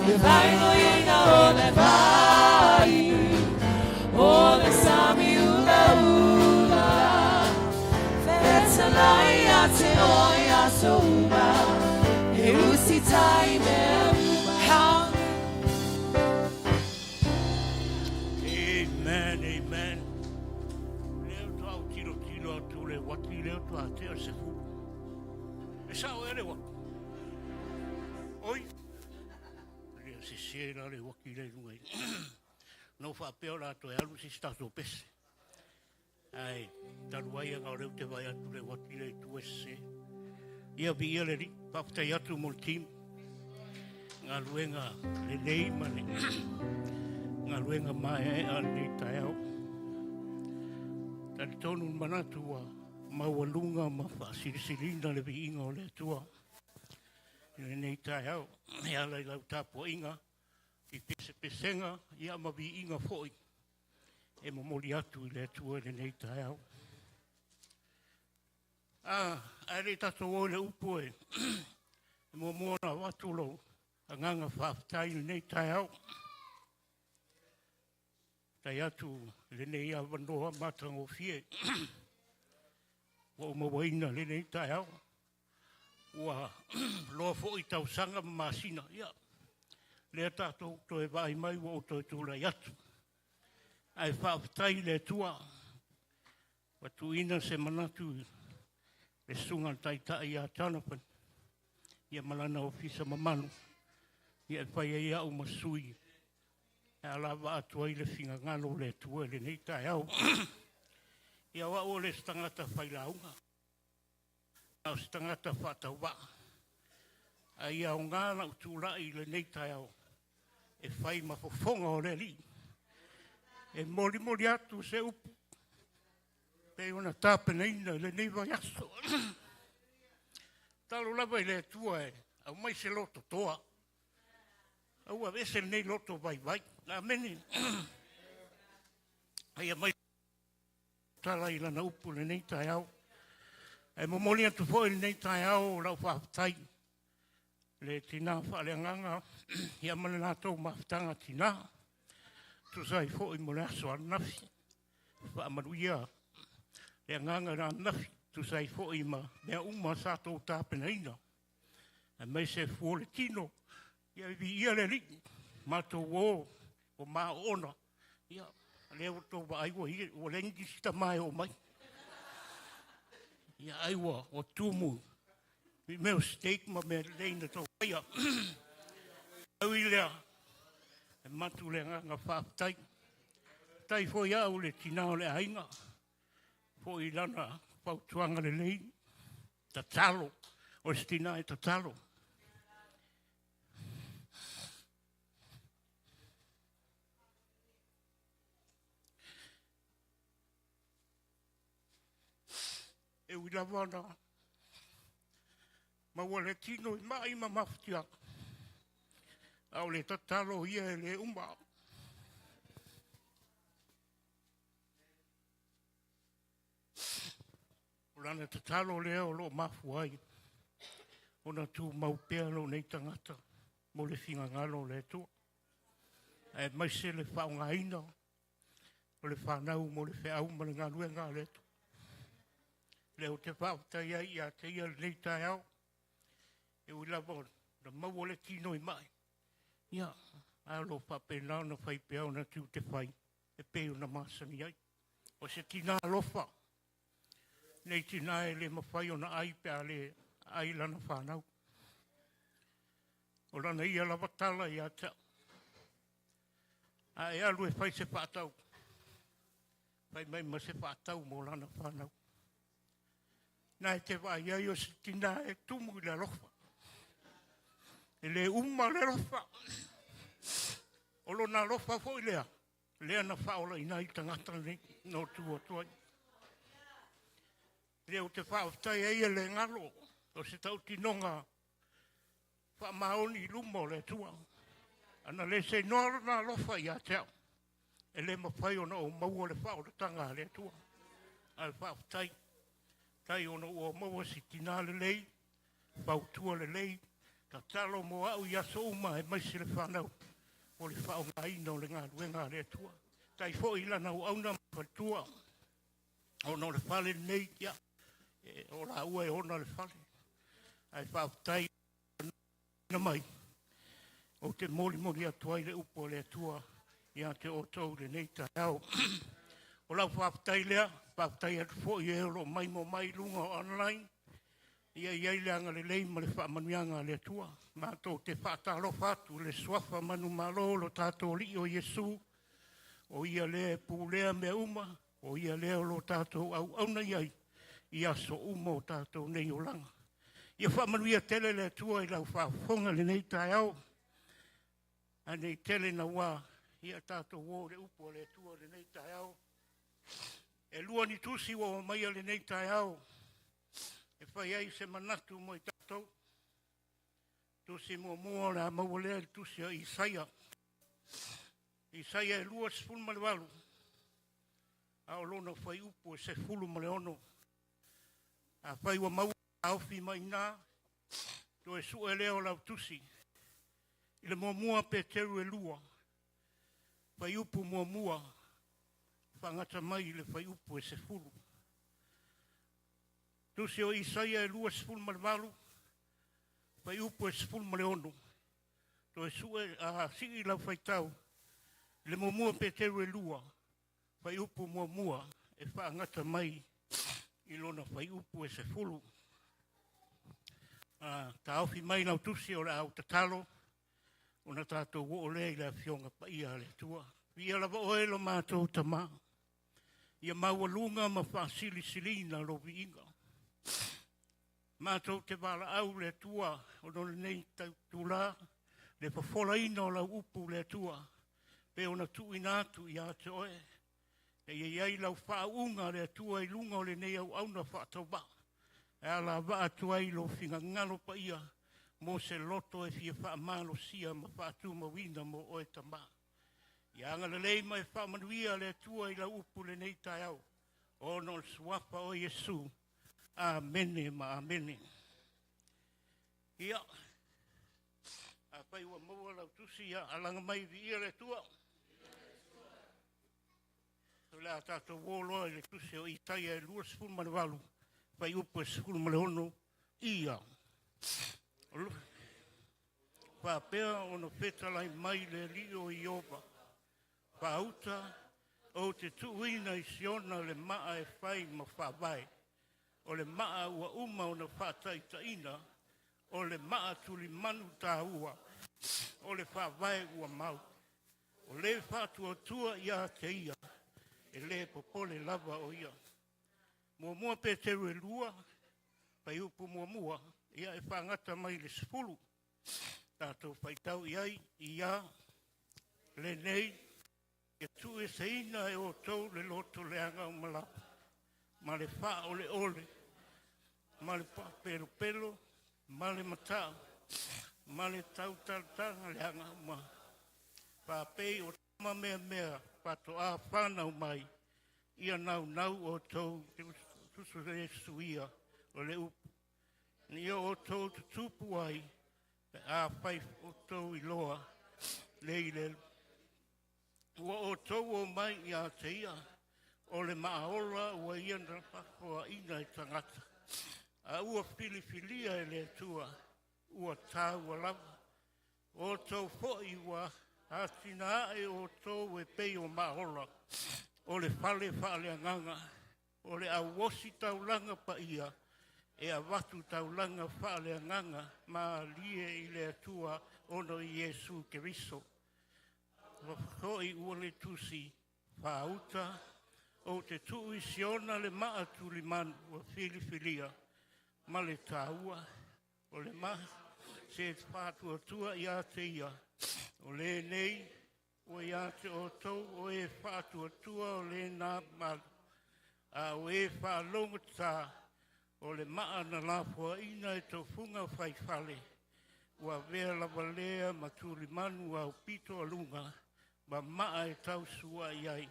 E vailoina o le vai O le sami ula ula Fetalai ia te oe i aso uma E usitai mea uma Amen, amen. Leo toa au tilo tilo atu le wati leo toa te o se fu. E sao e le waki. Oi. Lea se se la le waki le lunga i. No wha peo la toe alu si stato pese. Ai, talu ai anga o leo te vai atu le waki le tu e se. Ia vi ia le ri, whaafutai atu mo le team. Ngā luenga le lei ma le ngā luenga mai e a le taeao. Tali tonu manatu ua maualuga ma faasilisilina le viiga o le Atua i lenei taeao e ala i lau tapuaiga i pesepesega ia ma viiga foi e momoli atu i le Atua i lenei taeao. A, ae le tatou o i le upu e e muamua ona avatu lou agaga faafetai i lenei taeao. Tai atu i lenei avanoa matagofie ua ou mauaina lenei taeao. Ua loa foi tausaga ma masina. Ia, lea tatou toe vaai mai ua ou toe tulai atu. Ae faafetai i le Atua ua tuuina se manatu i le susuga i le Taitai ia Jonathan ia ma lana ofisa mamalu ia e fai ai au ma sui e alava atu ai le finagalo o le Atua i lenei taeao. Ia o au o le isi tagata failauga, na o se tagata faatauvaa. Ae ia aoga lau tulai i lenei taeao e fai ma fofoga o le Alii. E molimoli atu se upu pei ona tapenaina i lenei vaiaso. Tatalo lava i le Atua e aumai se loto toa. Aua aveese lenei loto vaivai. Amene. Ia mai tala i lana upu lenei taeao. Ae momoli atu foi lenei taeao o lau faafetai le tina faaleagaga ia ma le latou mafutaga tina. Tusa ai foi mo le aso ananafi. Faamanuia le agaga i le ananafi. Tusa ai foi ma mea uma sa tou tapenaina. Aemaise fua o le tino, ia viia le Alii, matou o, ua maoona, ia, lea ua tou vaai ua, ua leai nisi tama e oo mai. Ia, ai ua, ua tumu i mea o steak ma mea lelei na tou faia. Au i lea, e matu le agaga faafetai. Tai foi au le tina o le aiga, foi lana fautuaga lelei, tatalo, o se tina e tatalo. E ui lava na maua le tino i mai ma mafatiaga, a o le tatalo ia e le uma. O lana tatalo lea o lo o mafua ai ona tumau pea lou nei tagata mo le finagalo o le Atua. Aemaise le faaaogaina o le fanau mo le feau ma le galuega a le Atua. Lea ou te faafetai ai ia te ia lenei taeao, e ui lava na maua le tino i mai, ia, ae o lo o faapena ona fai pea ona tiute fai e pei ona masani ai. O se tina alofa, nei tina e le mafai ona ai pe a le ai lana fanau. O lana ia lava tala ia te au. A e alu e fai se faatau, fai mai ma se faatau mo lana fanau. Na e te vaai ai o se tina e tumu i le alofa. E le uma le alofa. O lona alofa foi lea, lea na faaolaina ai tagata nei no tu atu ai. Lea ou te faafetai ai e le galo o se tautinoga faamaoni i luma o le Atua. Ana le seinoa lona alofa ia te au, e le mafai ona ou maua le faaolataga a le Atua. Ae faafetai, tai ona ua maua si tina lelei, fautua lelei, tatalo mo au i aso uma aemaise le fanau o le faaaogaina o le galuega a le Atua. Tai foi lana auauna ma faletua, ona o le fale lenei, ia, e, o laua e ona le fale. Ae faafetai na mai, ou te molimoli atu ai le upu a le Atua ia te outou i lenei taeao. O lau faafetai lea, faafetai atu foi e o lo o maimoa mai i luga o online, ia i ai le agalelei ma le faamanuiaga a le Atua. Matou te faatalofa atu i le suafa manumalo o lo tatou Alii o Iesu, o ia lea e pulea mea uma, o ia lea o lo tatou auauna i ai i aso uma o tatou nei olaga. Ia faamanuia tele le Atua i lau faafofoga i lenei taeao. Ae nei tele naua, ia tatou o i le upu a le Atua i lenei taeao. E lua ni tusi ua aumaia lenei taeao e fai ai se manatu mo i tatou. Tusi muamua o le a maua lea i le tusi a Isaia. Isaia e 28, a o lona fuaiupu e 16. Afai ua maua taofi mai i ina, toe sue lea o lau tusi. I le muamua Peteru e 2, fuaiupu muamua, faagata mai i le fuaiupu e 10. Tusi o Isaia e 28, fuaiupu e 16. Toe sue, a sii lau faitau, i le muamua Peteru e 2, fuaiupu muamua e faagata mai i lona fuaiupu e 10. Taofi mai lau tusi o le a ou tatalo, ona tatou oo lea i le afioga paia a le Atua. Viia lava oe lo matou Tamā, ia maualuga ma faasilisiliina lou viiga. Matou te valaau le Atua ona o lenei tula, le fofolaina o lau upu le Atua, pe ona tuuina atu ia te oe, e i ai lau faauuga le Atua i luga o lenei auauna faatauvaa, e alavaa atu ai lou finagalo paia mo se loto e fia faamalosia ma faatumauina mo oe Tamā. Ia agalelei ma e faamanuia le Atua i lau upu i lenei taeao, ona o le suafa o Iesu. Amene ma amene. Ia, afai ua maua lau tusi, ia alaga mai viia le Atua. O le a tatou o loa i le tusi o Isaia e 28, fuaiupu e 16, ia. Faapea ona fetalai mai le Alii o Ieova, faauta ou te tuuina i Siona le maa e fai ma faavae, o le maa ua uma ona faataitaiina, o le maa tulimanu taua, o le faavae ua mau. O le faatuatua ia te ia, e le popole lava o ia. Muamua Peteru e 2, fuaiupu muamua, ia e faagata mai le 10. Tatou faitau i ai, ia lenei, ia tuueseina e outou le loto leaga ma la, ma le faaoleole, ma le faapelopelo, ma le matau, ma le tautalatala leaga ma faapei o tama meamea faatoa fanau mai, ia naunau outou suia o le upu, ina ia outou tutupu ai pe afai outou iloa le i le ua outou o mai ia te ia, o le maaola ua ia na fafoaina e tagata, a ua filifilia e le Atua, ua taua lava. O outou foi ua atina ae outou e pei o maaola, o le fale faaleagaga, o le auosi taulaga paia, e avatu taulaga faaleagaga malie i le Atua ona o Iesu Keriso. Ua foi ua le tusi faauta, ou te tuu i Siona le maa tulimanu ua filifilia ma le taua, o le ma se faatuatua ia te ia, o lenei ua ia te outou o e faatuatua o lena malu, a o e faalogotata, o le maa na lafoaina e tofuga faifale, ua avea lava lea ma tulimanu aupito aluga, ma maa e tausuai ai,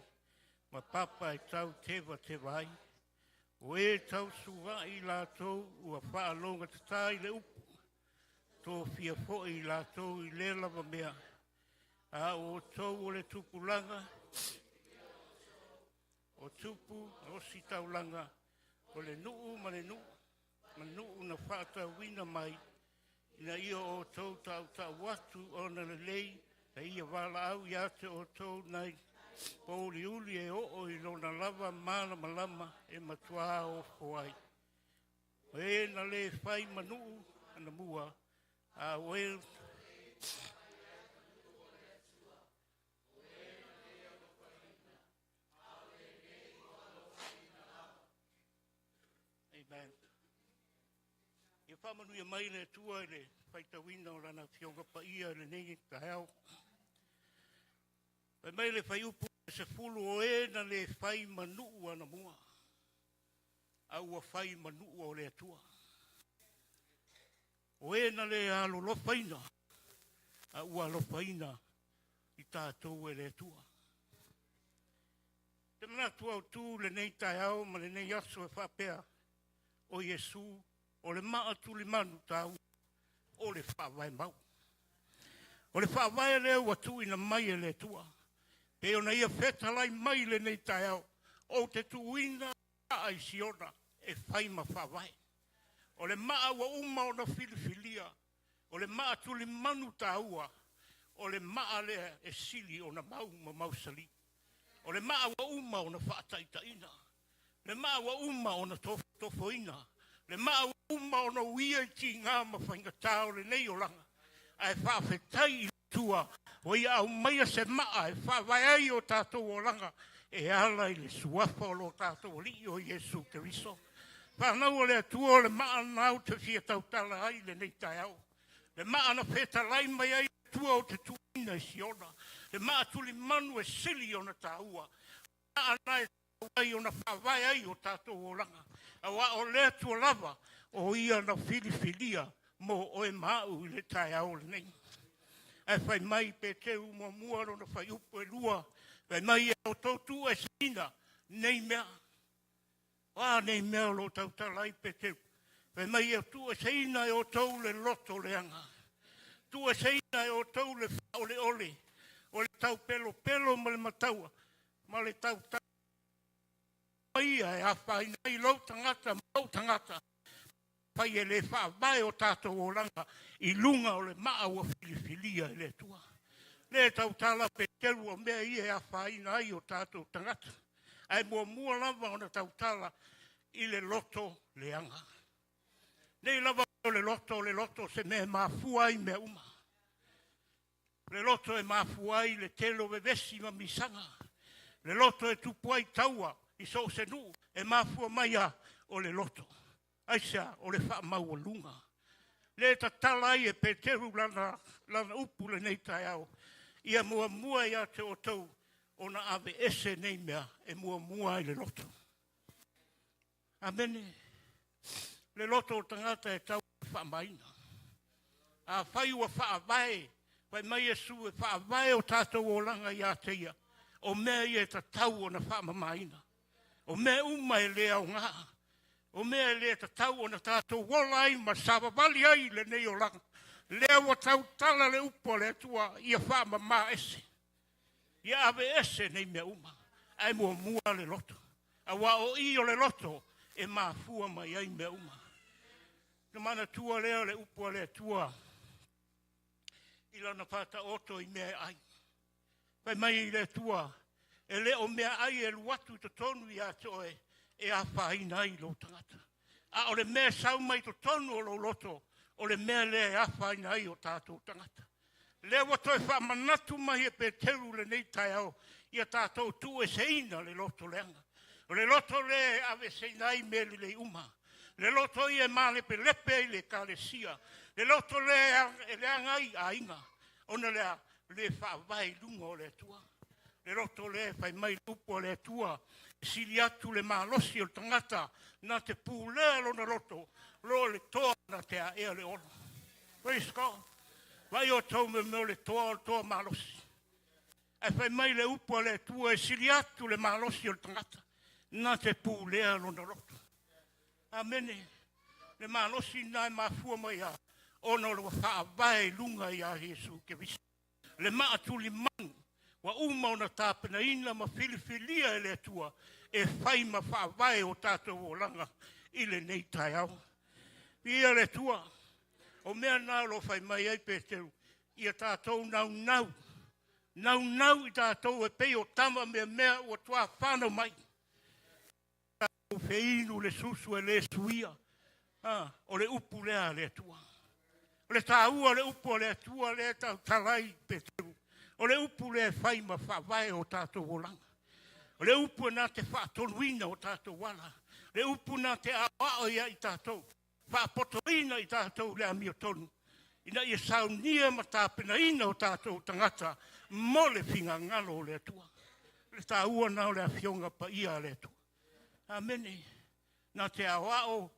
ma papa e tautevateva ai. O e tausuai latou ua faalogatata i le upu, tofia foi latou i lea lava mea, a o outou o le tupulaga, o tupu, o ositaulaga, o le nuu ma le nuu, ma nuu na faatauina mai, ina ia outou tautau atu ona lelei, e ia valaau ia te outou nai pouliuli e oo i lona lava malamalama e matua ofo ai. O e na le fai manuu anamua, a o e Amen. Ia faamanuia mai le Atua i le faitauina o Lana Afioga Paia i lenei taeao. Fai mai le fuaiupu 10, o e na le fai ma nuu anamua, a ua fai ma nuu o le Atua. O e na le alolofaina, a ua alofaina i tatou e le Atua. Te manatu autu lenei taeao ma lenei aso e faapea, o Iesu o le maa tulimanu taua o le faavae mau. O le faavae lea ua tuuina mai e le Atua, pei ona ia fetalai mai lenei taeao, ou te tuuina maa i Siona e fai ma faavae. O le maa ua uma ona filifilia, o le maa tulimanu taua, o le maa lea e sili ona mau ma mausali. O le maa ua uma ona faataitaiina, le maa ua uma ona tofotofoina, le maa ua uma ona uia i tiga ma faigata o lenei olaga, ae faafetai i le Atua ua ia aumaia se maa e faavae ai o tatou olaga e ala i le suafa o lo tatou Alii o Iesu Keriso. Fanau a le Atua, o le maa lena ou te fia tautala ai lenei taeao. Le maa na fetalai mai ai le Atua ou te tuuina i Siona, le maa tulimanu e sili ona taua, maa na e ai ona faavae ai o tatou olaga. Aua o le Atua lava o ia na filifilia mo oe ma au i le taeao lenei. Ae fai mai Peteru muamua lona fuaiupu e 2, fai mai ia outou tuueseina nei mea. O a nei mea o lo o tautala ai Peteru? Fai mai ia tuueseina e outou le loto leaga, tuueseina e outou le faaoleole, o le taupelopelo ma le mataua, ma le tautala ia e afaina ai lou tagata ma lou tagata, fai e le faavae o tatou olaga i luga o le maa ua filifilia e le Atua. Le tautala Peteru o mea ia e afaina ai o tatou tagata, ae muamua lava ona tautala i le loto leaga. Nei lava o le loto se mea e mafua ai mea uma. Le loto e mafua ai le tele o vevesi ma misaga. Le loto e tupu ai taua i so o se nuu e mafua mai a o le loto. Aisea o le faamaualuga. Le tatala ai e Peteru lana upu lenei taeao. Ia muamua ia te outou ona ave ese nei mea e muamua ai le loto. Amene. Le loto o tagata e tau faamaina. A fai ua faavae, fai mai Iesu e faavae o tatou olaga ia te ia, o mea ia e tatau ona faamamaina. O mea uma e le aoga, o mea e le tatau ona tatou ola ai ma savavali ai lenei olaga. Lea ua tautala le upu a le Atua ia faamama ese, ia ave ese nei mea uma, ae muamua le loto. Aua o i o le loto e mafua mai ai mea uma. Na manatua lea le upu a le Atua i lana faataoto i mea e ai. Fai mai le Atua, e le o mea ai e luatu i totonu ia te oe e afaina ai lou tagata. A o le mea sau mai totonu o lou loto, o le mea lea e afaina ai o tatou tagata. Lea ua toe faamanatu mai e Peteru lenei taeao, ia tatou tuueseina le loto leaga. O le loto lea e aveeseina ai mea lelei uma. Le loto ia e malepelepe ai le ekalesia. Le loto lea e leaga ai aiga, ona lea le faavae i luga o le Atua. Le loto lea e fai mai le upu a le Atua, e sili atu le malosi o le tagata na te pulea lona loto, lo le toa na te aea le olo. Praise God. Vai o tau me mea o le toa o le toa malosi. Ae fai mai le upu a le Atua e sili atu le malosi o le tagata na te pulea lona loto. Amene. Le malosi na e mafua mai a ona o le faavae i luga ia Iesu Keriso. Le maatulimanu ua uma ona tapenaina ma filifilia e le Atua e fai ma faavae o tatou olaga i lenei taeao. Ia le Atua, o mea na o lo fai mai ai Peteru, ia tatou naunau, naunau i tatou e pei o tama mea mea ua tua whanau mai. Tatou feinu le susu e le suia, o le upu lea a le Atua. O le tāua le upu a le Atua lea tautala ai Peteru. O le upu lea e fai ma faavae o tatou olaga. O le upu e nā te faatonuina o tatou ala. Le upu nā te aoao ia i tatou, faapotoina i tatou le amiotonu. Ina ia saunia ma tapenaina o tatou tagata mo le figagalo o le Atua. Le tāua na o le afioga paia a le Atua. Amene. Nā te aoao,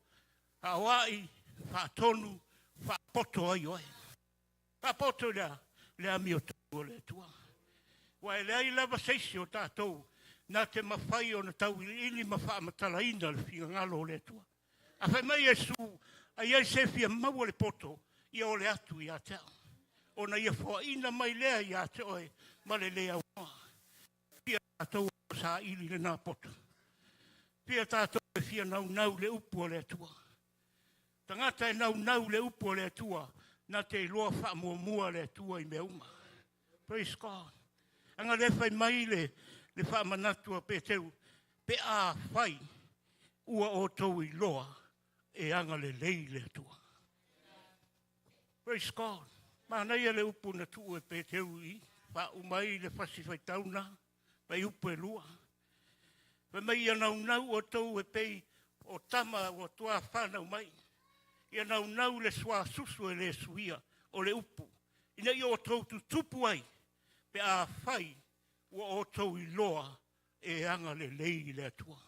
aoai, faatonu, faapoto ai oe. Faapoto lea, le amiotonu o le Atua. Ua e leai lava seisi o tatou nā te mawhai o na tauiliili ma faamatalaina le figagalo o le Atua. A fai mai Iesu, ai ai se fia maua le poto, ia o le atu ia te au. Ona ia foaina mai lea ia te oe, ma le lea aunoa. Fia tātou o sa ili le nā poto. Fia tātou e fia naunau le upu o le Atua. Tagata e naunau le upu o le Atua, nā te iloa faamuamua le Atua i mea uma. Praise God. Anga le fai mai le faamanatu a Peteru, pe a fai ua outou iloa e agalelei le Atua. Praise God. Manaia le upu na tuu e Peteru i faauma ai le fasi faitauna, mai upu e lua. Fai mai ia naunau outou e pei o tama ua tua whanau mai. Ia naunau le suasusu e le suia o le upu. Ina ia outou tutupu ai, pe a fai ua outou iloa e agalelei le Atua.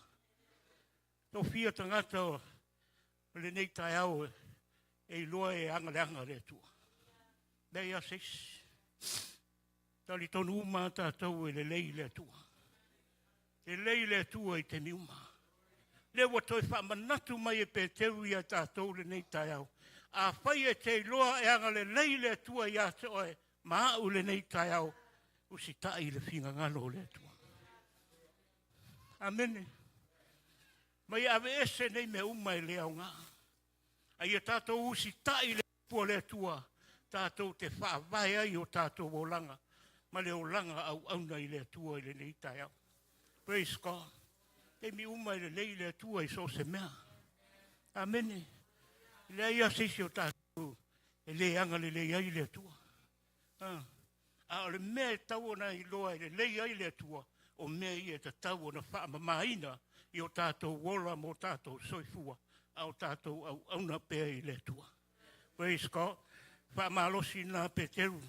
Tō fia tagata o lenei taeao e iloa e agaleaga le Atua. Mea ia seisi. Talitonu uma a tatou e lelei le Atua. Lelei le Atua i taimi uma. Lea ua toe faamanatu mai e Peteru ia tatou lenei taeao. Afai e te iloa e agalelei le Atua ia te oe ma au lenei taeao, usitai i le finagalo o le Atua. Amene. Ma ia aveese nei mea uma e le aoga. A ia tatou usitai i le upu a le Atua, tatou te faavae ai o tatou olaga ma le olaga auauna i le Atua i lenei taeao. Praise God. Taimi uma e lelei le Atua i so o se mea. Amene. E leai lava se isi o tatou e le agalelei ai le Atua. A, a o le mea e tatau ona iloa e lelei ai le Atua, o mea ia e tatau ona faamamaina i o tatou ola ma o tatou soifua, a o tatou auauna pea i le Atua. Praise God. Faamalosi lena Peteru,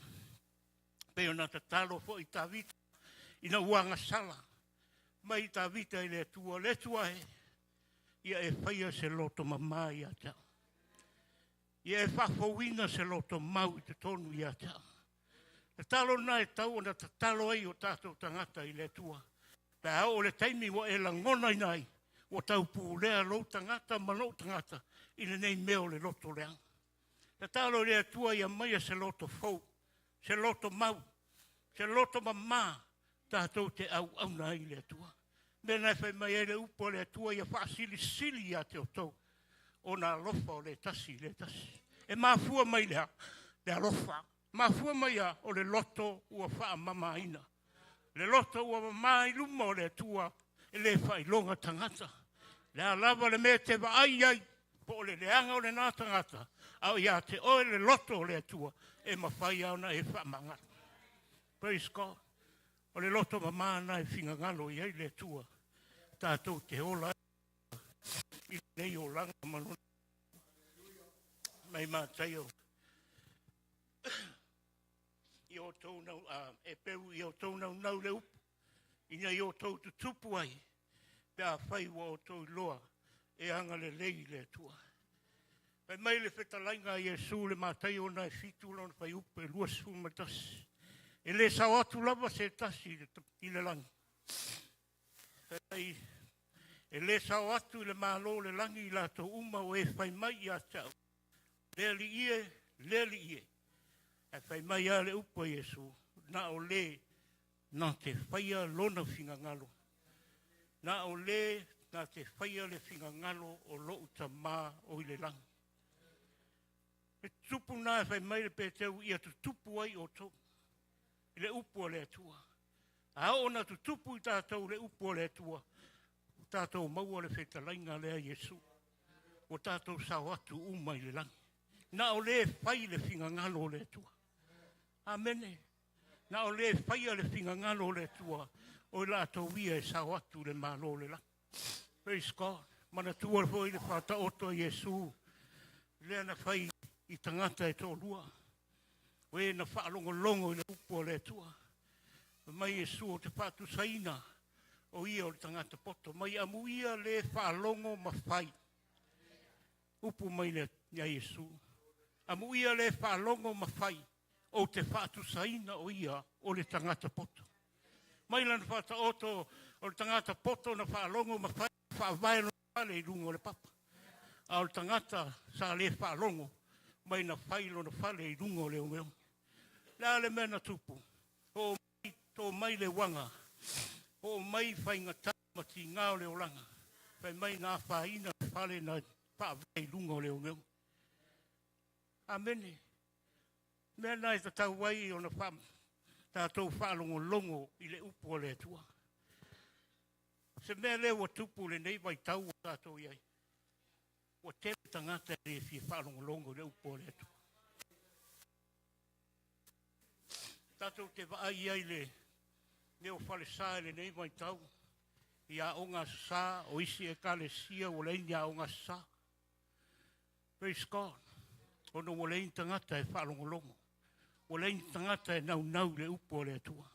pei ona tatalo foi Tavita ina ua agasala mai Tavita i le Atua, le Atua e, ia e faia se loto mamā ia te au. Ia e faafouina se loto mau i totonu ia te au. Tatalo lena e tau ona tatalo ai o tatou tagata i le Atua. Pe a oo le taimi ua e lagonaina ai, ua taupulea lou tagata ma lou tagata i lenei mea o le loto leaga. Tatalo i le Atua ia maia se loto fou, se loto mau, se loto mamā tatou te auauna ai i le Atua. Mea na e fai mai ai le upu a le Atua ia faasilisili ia te outou ona alofa o le tasi i le tasi. E mafua mai le a? Le alofa. Mafua mai a o le loto ua faamamaina. Le loto ua mama i luma o le Atua e le faailoga tagata. Le a lava le mea e te vaai ai, po o le leaga o lena tagata, a o ia te oe le loto o le Atua e mafai lava ona e faamagalo. Praise God. O le loto mama lena e finagalo i ai le Atua tatou te ola i lenei olaga ma lona mai Mataio i outou nau, e peu i outou naunau le upu, ina i outou tutupu ai, pe afai ua outou iloa e agalelei le Atua. Fai mai le fetalaiga a Iesu le Mataio na e 7 lona fuaiupu e 21. E le sao atu lava se tasi i le lagi. Fai mai, e le sao atu i le Malo o le lagi i latou uma o e fai mai ia te au, Le Alii e, le Alii e. Ae fai mai lava le upu a Iesu, na o le na te faia lona finagalo. Na o le na te faia le finagalo o lou Tama o i le lagi. E tutupu na e fai mai le Peteru ia tutupu ai outou i le upu a le Atua. A oo na tutupu i tatou le upu a le Atua, ua tatou maua le fetalaiga lea Iesu. Ua tatou sao atu uma i le lagi. Na o le fai le finagalo o le Atua. Amene. Na o le faia le finagalo o le Atua, o i latou ia e sao atu i le Malo o le lagi. Praise God. Manatua foi le faataoto a Iesu lea na fai i tagata e toalua, o e na faalogologo i le upu a le Atua. Fai mai Iesu, ou te faatusaina o ia o le tagata poto, mai amuia le faalogo ma fai. Upu mai le ia Iesu, amuia le faalogo ma fai, ou te faatusaina o ia o le tagata poto. Mai lana faataoto o le tagata poto na faalogo ma fai faavae lona fale i luga o le papa. A o le tagata sa le faalogo mai na fai lona fale i luga o le ogeoge. Le a le mea na tupu? Oo mai, tō mai le uaga, oo mai faigata ma tigā o le olaga, fai mai na afaina le fale na faavae i luga o le ogeoge. Amene. Mea na e tatau ai ona fa, tatou faalogologo i le upu a le Atua. Se mea lea ua tupu lenei vaitau ua tatou i ai, ua tele tagata e le fia faalogologo i le upu a le Atua. Tatou te vaai ai le mea o falesa i lenei vaitau, i aoga sā, o isi ekalesia ua leai ni aoga sā. Praise God. Ona ua leai ni tagata e faalogologo. Ua leai ni tagata e naunau i le upu a le Atua.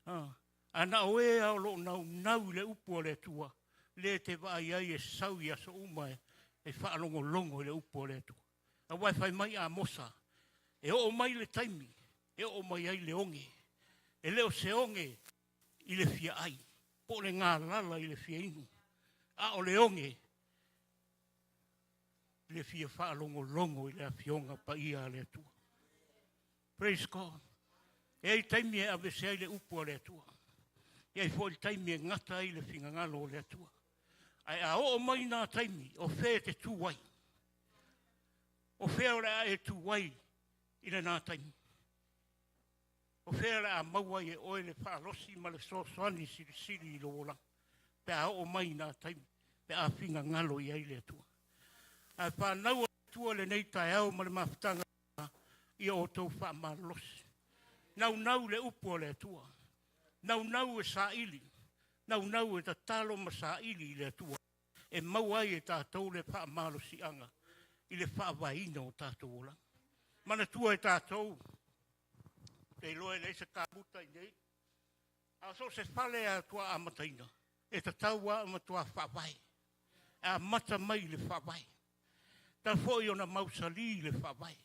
Ah, a na o e a o loo naunau i le upu a le Atua, le te vaai ai e sau i aso uma e faalogologo i le upu a le Atua. Aua e fai mai Amosa, e oo mai le taimi, e oo mai ai le oge. E le o se oge i le fia ai, po o le galala i le fia inu, a o le oge i le fia faalogologo i le Afioga Paia a le Atua. Praise God. E ai taimi e aveese ai le upu a le Atua. E ai foi le taimi e gata ai le finagalo o le Atua. Ae a oo mai nā taimi o fea e te tu ai? O fea o le a e tu ai i lenā taimi? O fea o le a maua ai e oe le faalosi ma le fesoasoani silisili i lou olaga pe a oo mai nā taimi pe a finagalo i ai le Atua? Ae fanau a le Atua lenei taeao ma le mafutaga ia outou faamalolosi. Naunau le upu a le Atua. Naunau e saili. Naunau e tatalo ma saili i le Atua e maua ai e tatou le faamalosiaga i le faavaeina o tatou olaga. Manatua e tatou, te iloa e leai se kamuta i nei, a so o se fale a tua amataina, e tatau lava ona matua faavae. E amata mai i le faavae. Tatau foi ona mausali le faavae.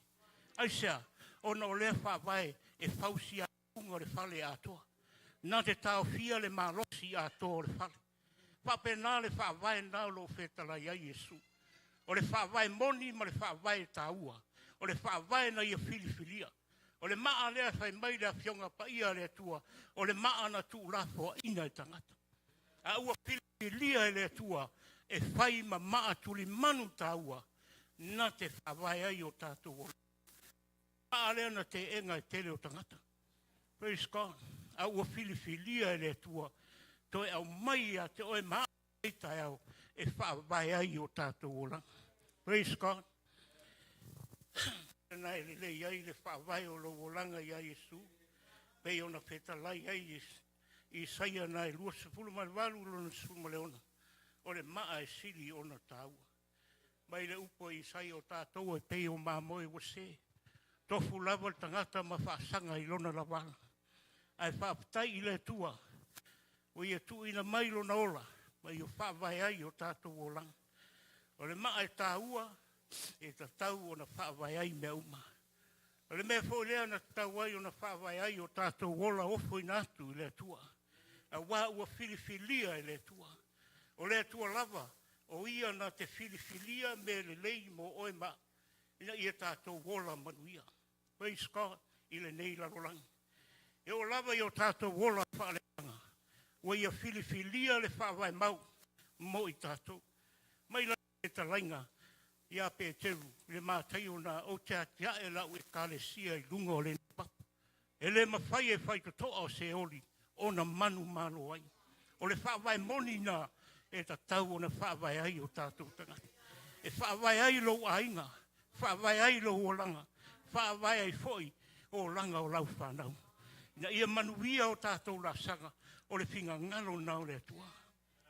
Aisea? Ona o lea faavae e fausia ai luga o le fale atoa. Na te taofia le malosi atoa o le fale. Faapena le faavae lena o lo o fetalai ai Iesu. O le faavae moni ma le faavae taua. O le faavae na ia filifilia. O le maa lea fai mai le Afioga Paia a le Atua, o le maa na tuulafoaina e tagata. A ua filifilia e le Atua e fai ma maa tulimanu taua na te faavae ai o tatou olaga. Maa lea na teena e tele o tagata. Praise God. A ua filifilia e le Atua toe aumai ia te oe ma au i taeao e faavae ai o tatou olaga. Praise God. Na e lelei ai le faavae o lou olaga ia Iesu, pei ona fetalai ai Isaia na e 28 lona 16, o le maa e sili ona taua. Mai le upu a Isaia o tatou e pei o mamoe ua se. Tofu lava le tagata ma faasaga i lona lavala. Ae faafetai i le Atua ua ia tuuina mai lona ola ma ia faavae ai o tatou olaga. O le maa e taua e tatau ona faavae ai mea uma. O le mea foi lea na tatau ai ona faavae ai o tatou ola ofoina atu i le Atua. Auā ua filifilia e le Atua. O le Atua lava, o ia na te filifilia mea lelei mo oe ma au, ina ia tatou ola manuia. Praise God i lenei lalolagi. E oo lava i o tatou ola faaleagaga, ua ia filifilia le faavae mau mo i tatou. Mai la fetalaiga ia Peteru i le Mataio na ou te atiae lau ekalesia i luga o lenei papa. E le mafai e faitotoa o Seoli ona manumalo ai. O le faavae moni na e tatau ona faavae ai o tatou tagata. E faavae ai lou aiga, faavae ai lou olaga, faavae ai foi olaga o lau fanau. Ina ia manuia o tatou laasaga o le finagalo na o le Atua.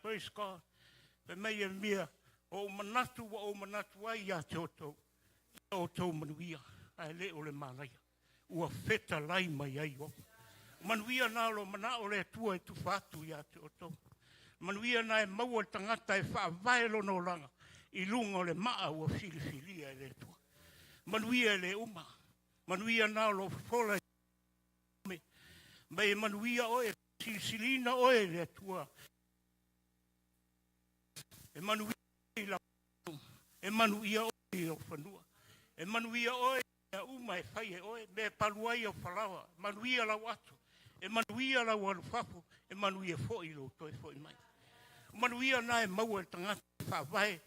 Praise God. Fai mai Ieremia, o ou manatu ua ou manatu ai ia te outou, ia outou manuia, ae le o le malaia. Ua fetalai mai ai Iofa. Manuia na o lo manao le Atua e tufa atu ia te outou. Manuia na e maua le tagata e faavae lona olaga i luga o le maa ua filifilia e le Atua. Manuia e le uma. Manuia na o lo fofola i mai e manuia oe, silisiliina oe e le Atua. E manuia i lau, e manuia oe i lou fanua. E manuia oe mea uma e fai e oe, mea e palu ai au falaoa, manuia lau ato, e manuia lau alufafo, e manuia foi lou toe foi mai. O manuia na e maua e le tagata e faavae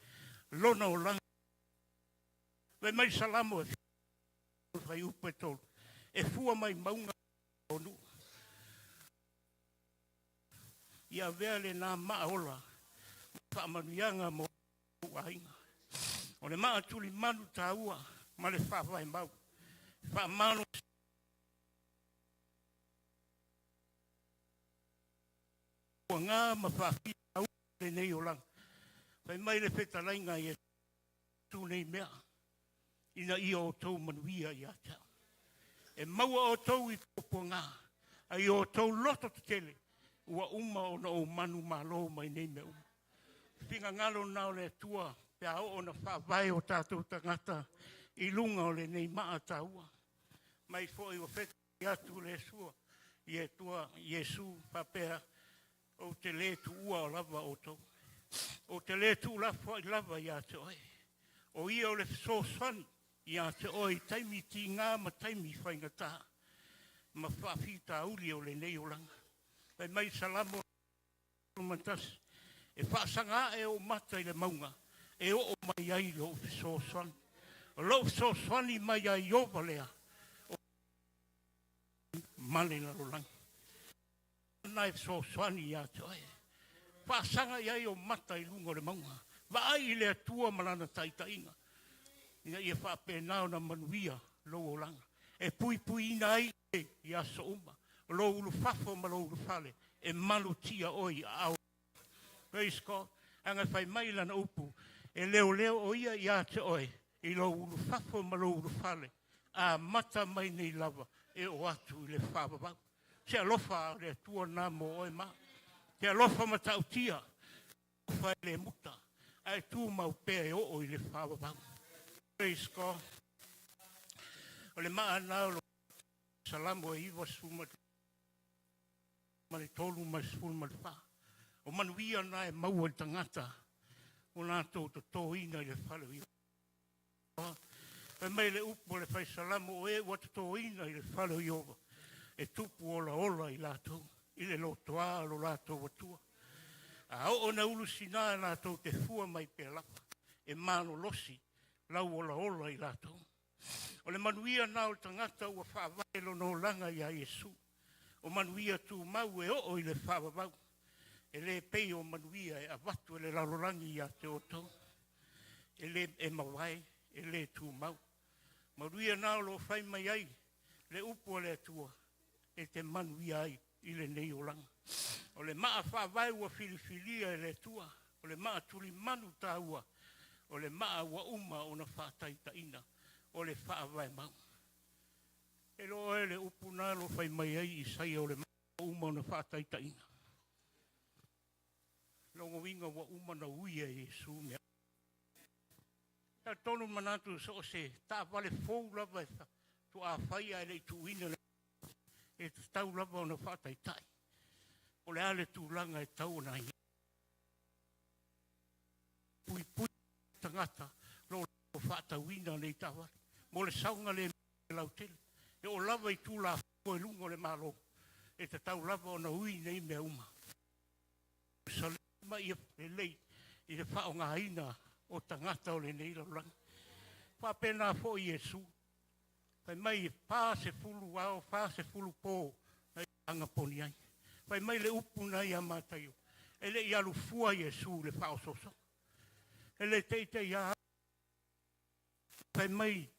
lona olaga. Fai mai Salamo e fuaiupu e 3, e fua mai mauga o nuu. Ia avea lenā maa ola ma faamanuiaga mo ou aiga. O le maa tulimanu taua ma le faavae mau. Faamalo puaga ma faafitauli lenei olaga. Fai mai le fetalaiga ia tu nei mea ina ia outou manuia ia te au. E maua outou i puapuaga, a i outou loto tetele, ua uma ona ou manumalo mai nei mea uma. Finagalo na o le Atua pe a oo ona faavae o tatou tagata i luga o lenei maa taua. Mai foi ua fetalai Atu le Sua, i Atua Iesu faapea, ou te lē tuua lava outou, ou te lē tuulafoai lava iā te oe. O ia o le fesoasoani iā te oe i taimi tigā ma taimi faigata ma faafitauli o lenei olaga. Fai mai Salamo 1, E faasaga ae ou mata i le mauga e oo mai ai lou fesoasoani. O lou fesoasoani mai ia Ieova lea o ma le lalolagi. Na e fesoasoani iā te oe. Faasaga i ai ou mata i luga o le mauga. Vaai i le Atua ma lana taitaiga, ina ia faapena ona manuia lou olaga. E puipuiina ai i aso uma, o lou ulufafo ma lou ulufale, e malutia oe i aao. Praise God. Aga fai mai lana upu, e leoleo o ia iā te oe i lou ulufafo ma lou ulufale, amata mai nei lava e oo atu i le faavavau. Se alofa o le Atua na mo oe ma. Te alofa matautia, alofa e le muta, ae tumau pea e oo i le faavavau. Praise God. O le maa na o lo Salamo e 93 ma le 14. O manuia na e maua i le tagata o latou totoina i le fale o Ieova. Fai mai le upu a le fai Salamo, o e ua totoina i le fale o Ieova, e tupu olaola i latou, i le lotoā o lo latou Atua. A oo ina ulusinā latou te fua mai pea lava, e malolosi lau olaola i latou. O le manuia na o le tagata ua faavae lona olaga iā Iesu. O manuia tumau e oo i le faavavau, e le pei o manuia e avatu e le lalolagi iā te outou. E le e mavae, e le tumau. Manuia na o lo o fai mai ai le upu a le Atua e te manuia ai i lenei olaga. O le maa faavae ua filifilia e le Atua, o le maa tulimanu taua, o le maa ua uma ona faataitaiina, o le faavae mau. E iloa oe le upu na lo fai mai ai Isaia, o le maa ua uma ona faataitaiina. Lona uiga ua uma na uia e Iesu mea. Talitonu manatu so o se taavale fou lava e faatoa fai ae le i tuuina le e tatau lava ona faataitai. O le a le tulaga e tau ona ai. Puipui tagata lo faatauina nei taavale. Mo le saoga le lautele. E oo lava i Tulafono i luga o le Malo, e tatau lava ona ui nei mea uma. Ma ia lelei i le faaaogaina o tagata o lenei lalolagi. Faapena foi Iesu. Fai mai e 40 ao, 40 po na ia agaponi ai. Fai mai le upu na ia Mataio, e le i alufua Iesu i le faaosoosoga. E le teitei a fai mai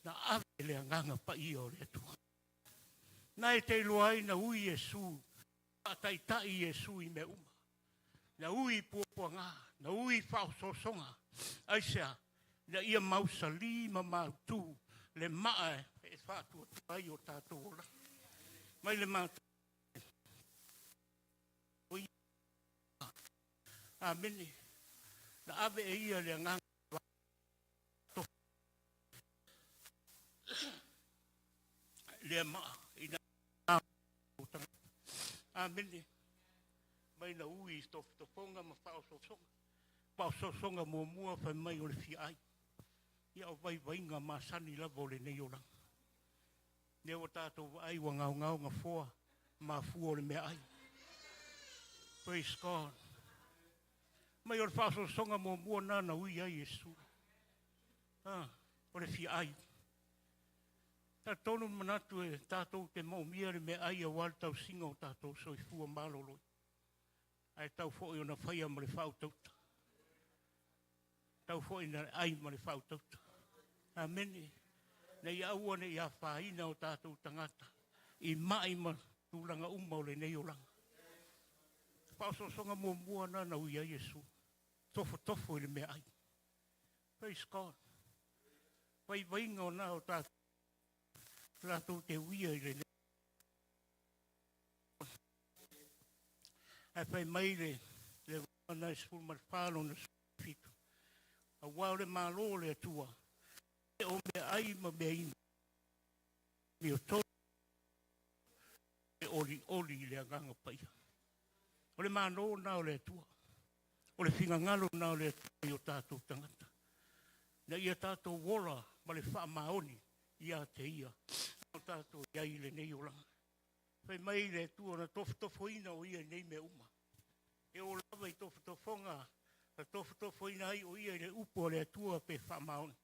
na ave le agaga paia o le Atua. Na e te iloa ai na ui Iesu, faataitai Iesu i mea uma. Na ui puapuaga, na ui faaosoosoga. Aisea, na ia mausali ma mautu le maa e faatuatua ai o tatou olaga. Mai le matou. Amene. Na ave e ia le agaga lea maa ina Amene. Mai na ui tofotofoga ma faaosoosoga. Faaosoosoga muamua fai mai o le fia ai. Ia o vaivaiga masani lava o lenei olaga. Lea ua tatou vaai ua gaogao gafoa mafua o le meaai. Praise God. Mai o le faaosoosoga muamua na na ui ai Iesu. O le fia ai. Talitonu manatu e tatou te moomia le meaai aua le tausiga o tatou soifua maloloina. Ae tau foi ona faia ma le faautauta. Tau foi na ai ma le faautauta. Amene. Na ia aua ne i afaina o tatou tagata i mai ma tulaga uma o lenei olaga. Faaosoosoga muamua na na ui ai Iesu. Tofotofo i le meaai. Praise God. Vaivaiga o na o tatou latou te uia i lenei. Ae fai mai le na e 14 lona 17. Auā o le Malo o le Atua, e o mea ai ma mea inu. Amiotonu. te olioli i le Agaga Paia. O le Malo lena o le Atua. O le finagalo lena o le Atua i o tatou tagata. Ina ia tatou ola ma le faamaoni ia te Ia o tatou i ai i lenei olaga. Fai mai le Atua na tofotofoina o Ia i nei mea uma. E oo lava i tofotofoga na tofotofoina ai o Ia i le upu a le Atua pe faamaoni.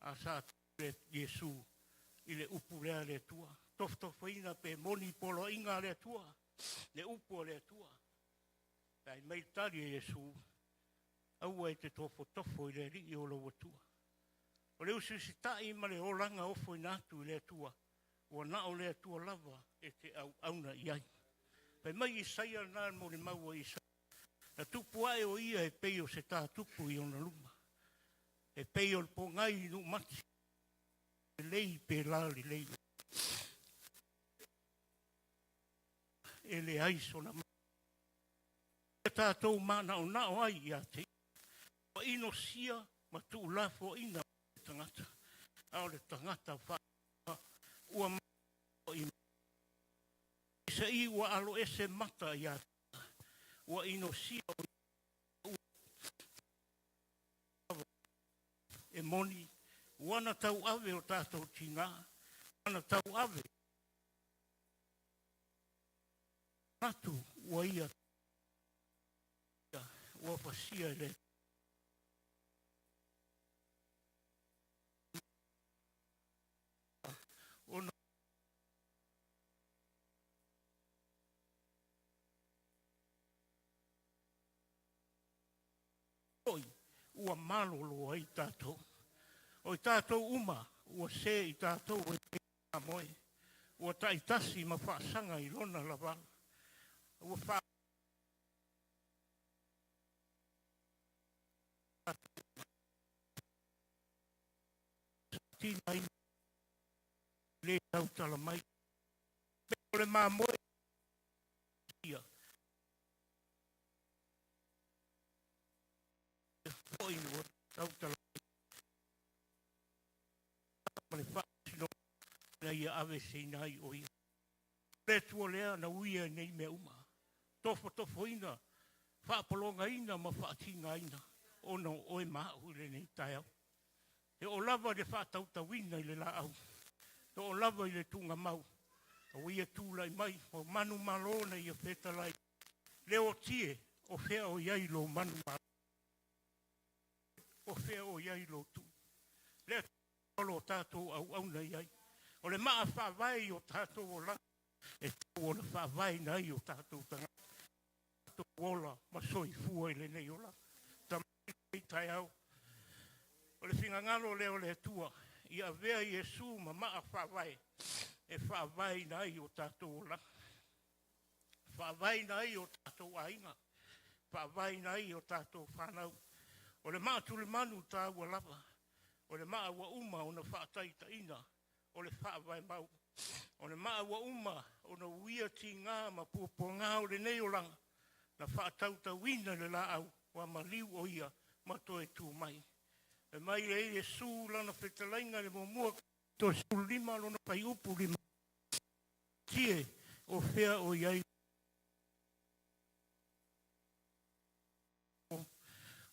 A sa le Iesu i le upu lea a le Atua. Tofotofoina pe moni poloaiga a le Atua, le upu a le Atua. Pe mai tali e Iesu, aua e te tofotofo i le Alii o lou Atua. O le usiusitai ma le olaga ofoina atu i le Atua, ua na o le Atua lava e te auauna i ai. Fai mai Isaia lena mo le mau a Isaia. Na tupu ae o ia e pei o se tātupu i ona luma. E pei o le pōgai i nuu mati. Lelei pe la lelei. E leai sona ma tātou mānaonao ai ia te ua ino sia ma tuulafoaiina le tagata. A o le tagata wha ua i sa i ua alo ese mata ia ua ino sia e moni ua na tau ave o tātou tinga ua na tau ave atu ua ia ua pasia le ona oi ua malolo ai tātou. O i tātou uma ua se i tātou e te moe. Ua taitasi ma whaasaga i lona lavala. Ua wha tina i le tautala mai. O le mamoe ia. Foi ua tautala ma le whaasino na ia ave se ina ai o ia. Le tua lea na uia nei mea uma. Tofotofoina, whaapolongaina ma whaatingaina ona o oe maau i lenei taeao. E o lava le whaatautauina i le laau. E o lava i le tunga mau. O ia tūlai mai, o manu malo na ia whetalai. Leo tie, o whea o iai lo manu malo. O whea o iai lo tu. Lea lo tātou au au na iai. O le maa whaawai o tātou o la. E tau o le whaawai na i o tātou tanga. Tātou ola ma soifua i lenei ola. Tamai tai au. O le fingangalo lea o le Atua. I avea Iesu ma maa whaawai. E whaawai na i o tātou ola. Whaawai na i o tātou ainga. Whaawai na i o tātou whanau. O le maa tule manu tāua lava. O le maa ua uma o na whaataitaina. O le whaawai mau. O le maa ua uma o na uia ti ngā ma puapua o le nei olanga. Na whaatautauina le laau wa maliu o ia ma toe tū mai. E mai le Iesu lana whetalainga le mumua to sulima lona pai upu lima. Tie o whea o iai.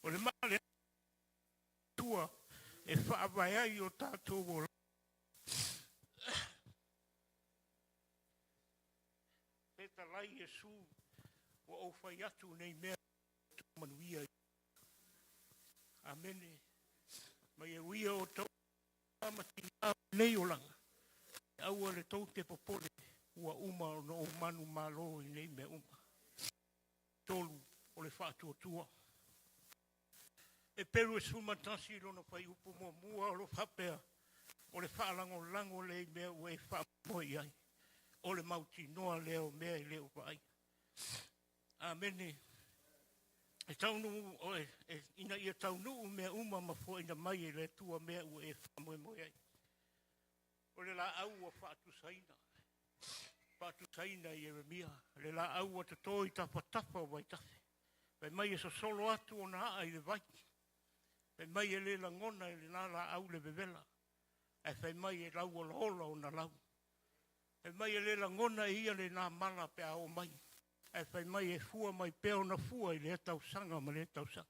O le maa le tua e whaawai ai o tātou o la. Whetalai Iesu ua o whai atu nei mea tu manuia. Amene. Mai e uia o tau matinga nei olanga. Aua le tau te popole ua uma o no manu malo i nei mea uma. Tolu o le whaatuatua. E peru e sumatasi lona whai upu mua mua o lo whapea o le whaalangolango le i mea ua e whaamoe ai. O le mautinoa lea o mea i leo vaai. Amene. E taunu o e, e, ina ia taunu mea uma ma fuaina mai e le Atua mea ua e whaamoemoe ai. O le la au ua whaatusaina. Whaatusaina i Jeremia. Le la au ua tatoi tapa o waitafe. Fai mai e sosolo atu o na aa i le vai. Fai mai e le langona e le nā la au le vevela. Ae fai mai e lau ola ola o na lau. E mai e le lagona e ia lenā mala pe a oo mai, ae fai mai e fua mai pea ona fua i lea tausaga ma lea tausaga.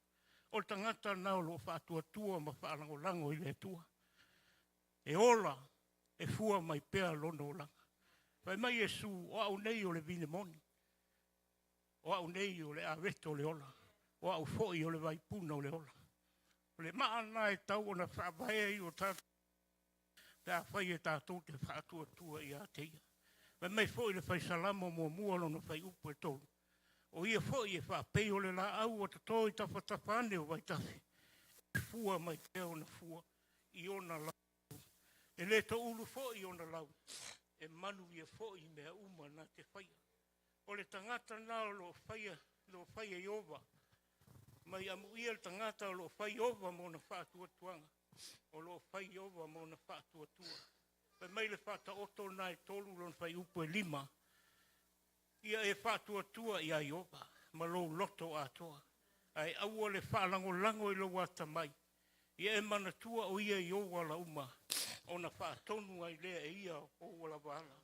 O le tagata lena o lo o faatuatua ma faalagolago i le Atua. E ola, e fua mai pea lona olaga. Fai mai Iesu, o au nei o le vine moni, o au nei o le aveto o le ola, o au foi o le vaipuna o le ola. O le maa lena e tau ona faavae ai o tatou pe afai e tatou te faatuatua ia te ia. Fai mai foi le Fai Salamo 1 lona fuaiupu 3, o ia foi e faapei o le laau ua toto i tafatafa ane o vaitafe, e fua mai pea ona fua i ona lau, e le toulu foi ona lau, e manuia foi i mea uma na te faia. O le tagata lena o lo o faia, o lo o faia Ieova, mai amuia le tagata o lo o fai Ieova ma ona faatuatuaga, o lo o fai Ieova ma ona faatuatua. Fai mai le Faataoto lena e 3 lona fuaiupu e 5, ia e faatuatua ia Ieova ma lou loto atoa, ae aua le faalagolago i lou atamai, ia e manatua o ia i ou ala uma, ona faatonu ai lea e ia ou lava ala.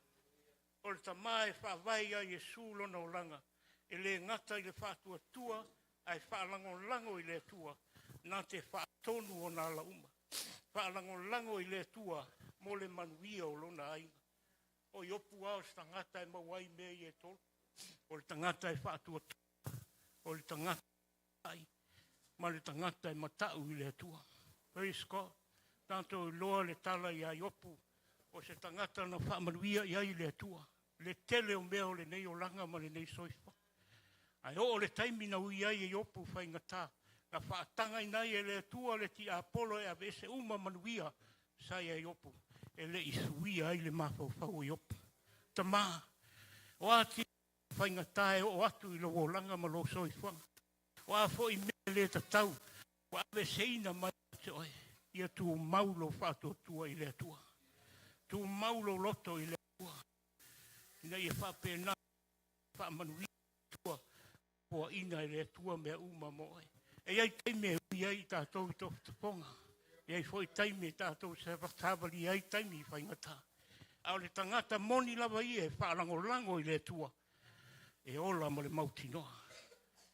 O le tama e faavae ia Iesu lona olaga, e le gata i le faatuatua, ae faalagolago i le Atua, na te faatonu ona ala uma. Faalagolago i le Atua mo le manuia o lona aiga. O Iopu lava o se tagata e maua ai mea ia e tolu. O le tagata e faatuatua, o le tagata ai, ma le tagata e matau i le Atua. Praise God. Tatou iloa le tala ia Iopu, o se tagata na faamanuia i ai le Atua, le tele o mea o lenei olaga ma lenei soifua. Ae oo le taimi na ui ai e Iopu faigata, na faatagaina ai e le Atua le tiapolo e aveese uma manuia sa ia Iopu, e le i suia ai le mafaufau o Iopu. Tama, o a faigata e oo atu i lou olaga ma lou soifuaga, o a foi mea le tatau ua aveeseina mai ia te oe, ia tumau lou faatuatua i le Atua. Tumau lou loto i le Atua, ina ia faapena faamanuia le Atua, poaina e le Atua mea uma mo oe. E i ai taimi e ui ai i tatou i tofotofoga, e i ai foi taimi e tatou savalia ai taimi i faigata. A o le tagata moni lava ia e faalagolago i le Atua, e ola ma le mautinoa,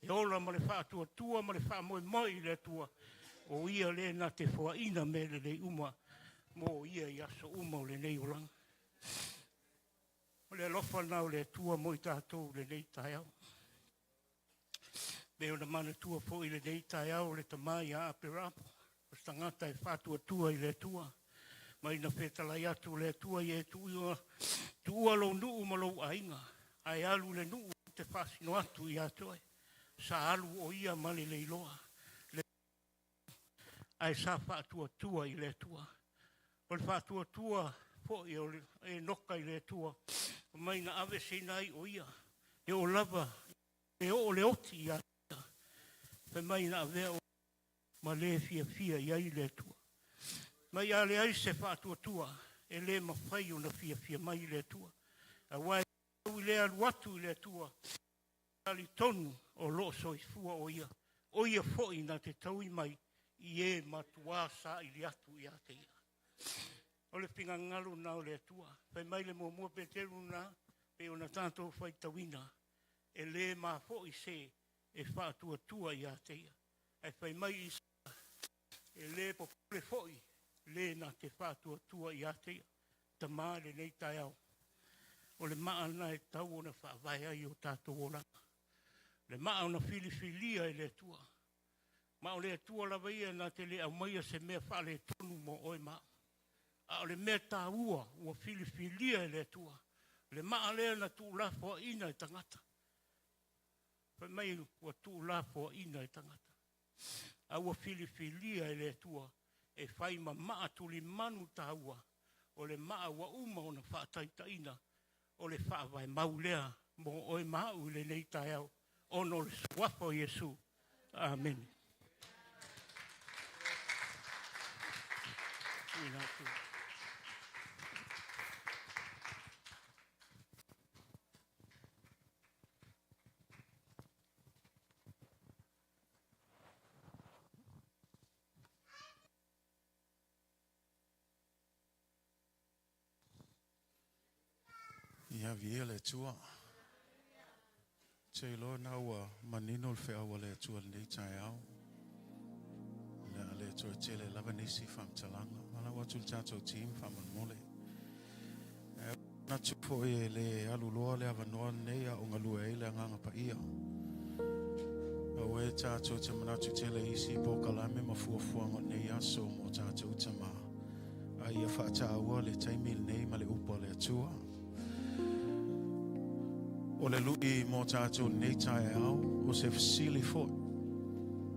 e ola ma le faatuatua ma le faamoemoe i le Atua, o ia le na te foaina mea lelei uma mo ia i aso uma o lenei olaga. O le alofa lena o le Atua mo i tatou i lenei taeao. Pei ona manatua foi i lenei taeao le tama ia Aperamo, o se tagata e faatuatua i le Atua, mai na fetalai atu le Atua ia e tuua lou nuu ma lou aiga, ae alu le nuu te faasino atu ia te oe. Sa alu o ia ma le leiloa, ae sa faatuatua i le Atua. O le faatuatua foi o le Enoka i le Atua, mai na aveeseina ai o ia, e oo lava, e oo le oti ia ia, fai mai na avea o ma le fiafia i ai le Atua. Mai a leai se faatuatua, e le mafai ona fiafia mai le Atua. Aua e i le alu atu i le Atua, talitonu o loo soifua o ia foi na te taui mai i e matua sa ili atu ia te ia. O le finagalo na o le Atua. Fai mai le 1 Peteru na, pe ona tatou faitauina, e le mafoi se e faatuatua ia te ia. Ae fai mai Isaia, e le popole foi le na te faatuatua ia te ia. Tama lenei taeao, o le maa lena e tau ona faavae ai o tatou olaga. Le maa ona filifilia e le Atua. Ma o le Atua lava ia na te le aumaia se mea faaletonu mo oe ma au. A o le mea taua ua filifilia e le Atua. Le maa lea na tuulafoaina e tagata. Fai mai ua tuulafoaina e tagata. A ua filifilia e le Atua e fai ma maa tulimanu taua. O le maa ua uma ona faataitaina o le faavae mau lea mo oe ma au i lenei taeao, ona o le suafa o Iesu. Amene. Tuuina atu. Ia viia le Atua. Ou te iloa na ua manino le feau a le Atua i lenei taeao. O le a le toe tele lava nisi faamatalaga. Valaau atu i le tatou team faamolemole. Ae manatu foi e le alu loa le avanoa lenei a o galue ai le Agaga Paia. Aua e tatou te manatu tele i isi polokalame ma fuafuaga o lenei aso mo tatou tama. A ia faataua le taimi lenei ma le upu a le Atua. O le lui mo tatou lenei taeao, o se fesili foi.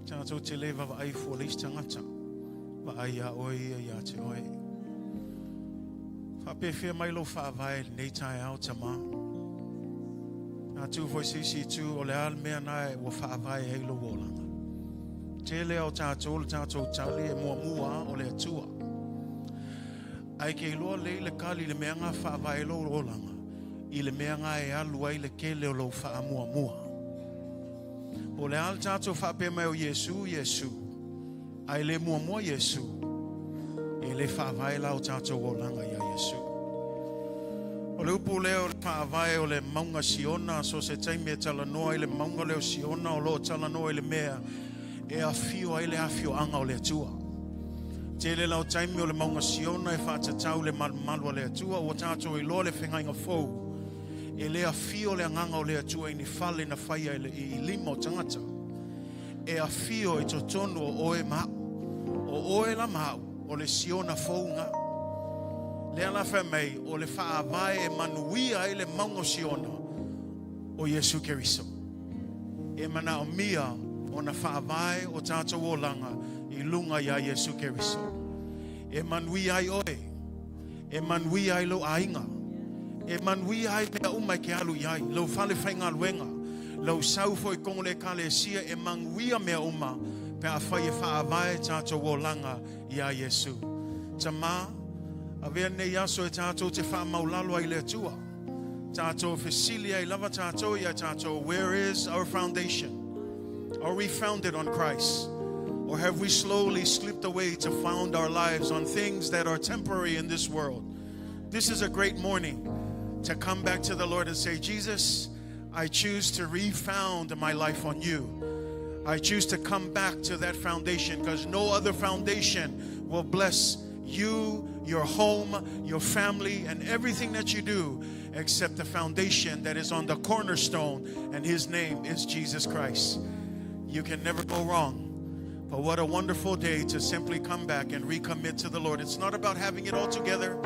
Tatou te le vaavaai fua le isi tagata. Vaai ia oe ia ia te oe. Faapefea mai lou faavae lenei taeao tamā. A tu foi se isi itu o le a le mea na e ua faavae ai lou olaga. Tele o tatou le tatou tali e muamua o le Atua. Ae ke iloa lei le kali le mea ngā faavae lou olaga i le mea ngā e alu ai le kele o lou faamuamua. Po o le a le tatou faapea mai o Iesu, Iesu, ae le muamua Iesu, e le faavae la o tatou olaga iā Iesu. O le upu lea o le faavae o le mauga Siona, so se taimi e talanoa i le mauga lea o Siona, o lo o talanoa i le mea e afio ai le afioaga o le Atua. Tele la o taimi o le mauga Siona e faatatau le malumalu a le Atua, ua tatou iloa le feagaiga fou, e le afio le agaga o le Atua i ni fale na faia i lima o tagata. E afio i totonu o oe ma au. O oe la ma au, o le Siona fou nga. Lea la fai mai, o le faavae e manuia ai le mauga o Siona, o Iesu Keriso. E manaomia ona faavae o tatou olaga i luga iā Iesu Keriso. E manuia ai oe, e manuia ai lou aiga, e manuia ai mea uma e ke alu i ai, lou fale faigaluega, lou sau foi i totonu o le ekalesia, e manuia mea uma pe afai e faavae tatou olaga iā Iesu. Tamā, avea lenei aso e tatou te faamaulalo ai i le Atua. Tatou fesili ai lava tatou ia tatou, where is our foundation? Are we founded on Christ? Or have we slowly slipped away to found our lives on things that are temporary in this world? This is a great morning to come back to the Lord and say, Jesus, I choose to refound my life on you. I choose to come back to that foundation because no other foundation will bless you, your home, your family, and everything that you do except the foundation that is on the cornerstone, and his name is Jesus Christ. You can never go wrong. But what a wonderful day to simply come back and recommit to the Lord. It's not about having it all together.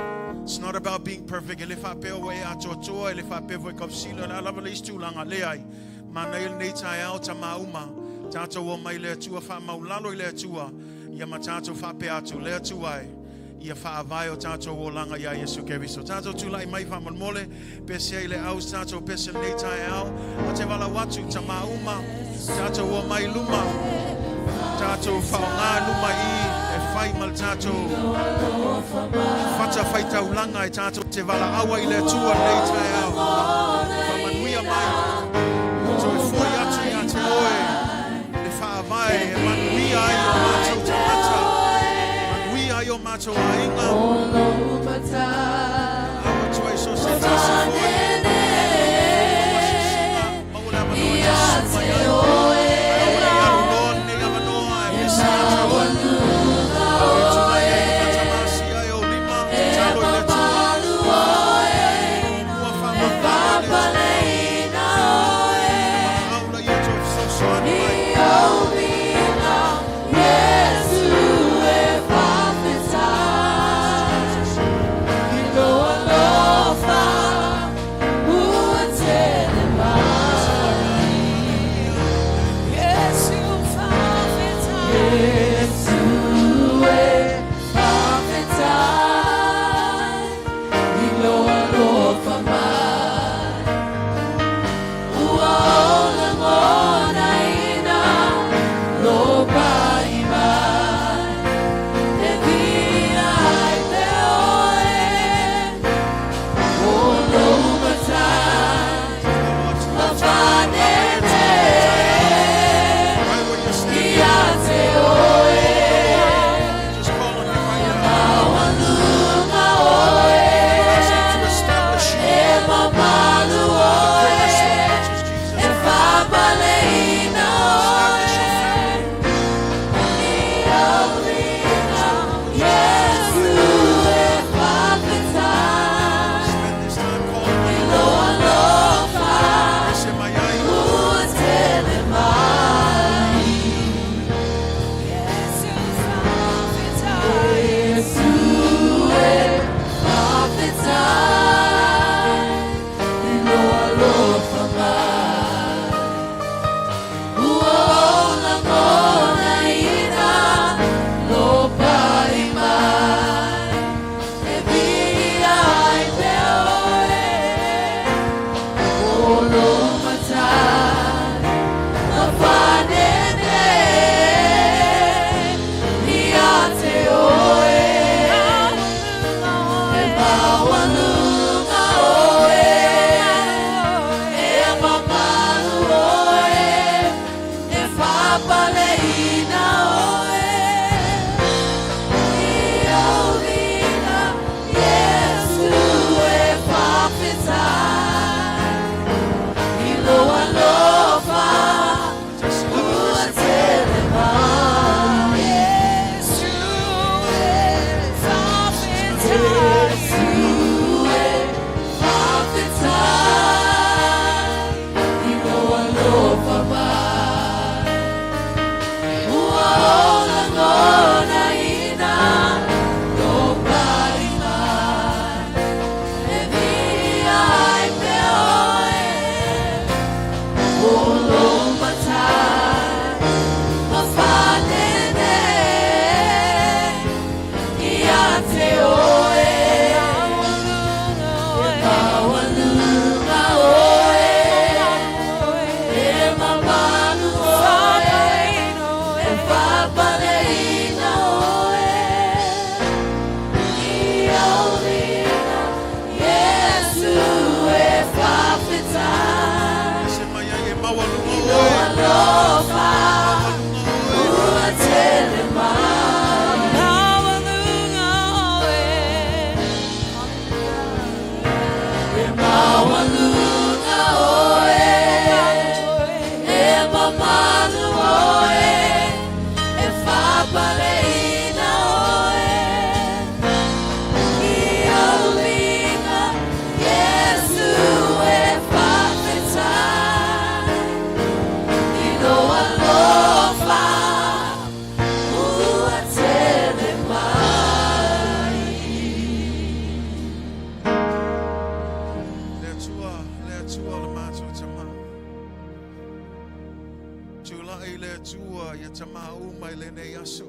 It's not about being perfect. E le faapea ua e atoatoa, e le faapea foi ka fesili, la lava le isi tulaga, leai. Manaia lenei taeao tamā uma. Tatou o mai le Atua, faamaulalo i le Atua, ia ma tatou faapea atu, le Atua e, ia faavae o tatou olaga iā Iesu Keriso. Tatou tulai mai faamolemole, pese ai le au se tatou pese lenei taeao. Ou te valaau atu, tamā uma, tatou o mai luma, tatou faaaoga luma i e fai ma le tatou fata faitaulaga e tatou te valaau ai i le Atua lenei taeao. Faamanuia mai, toe foi atu ia te oe le faavae e manuia ai o matou tagata, manuia ai o matou aiga. Valaau atu ai so se tasi foi. Maua asiasiga, maua le avanoa e te susu mai ai. Ae aua ne i alu loa lenei avanoa e pese ia te oe. E tulai ai luma tamasia e ou lima, tatalo i le Atua. Muamua faamaulalo i le Atua. Valaau laia toe fesoasoani mai. E maualuga oe, e mamalu oe, e faapaleina oe. I ou lima, Iesu e faafetai, i lou alofa ua tele mai. Le Atua, le Atua le matou Tamā. Tulai le Atua ia tamā uma i lenei aso.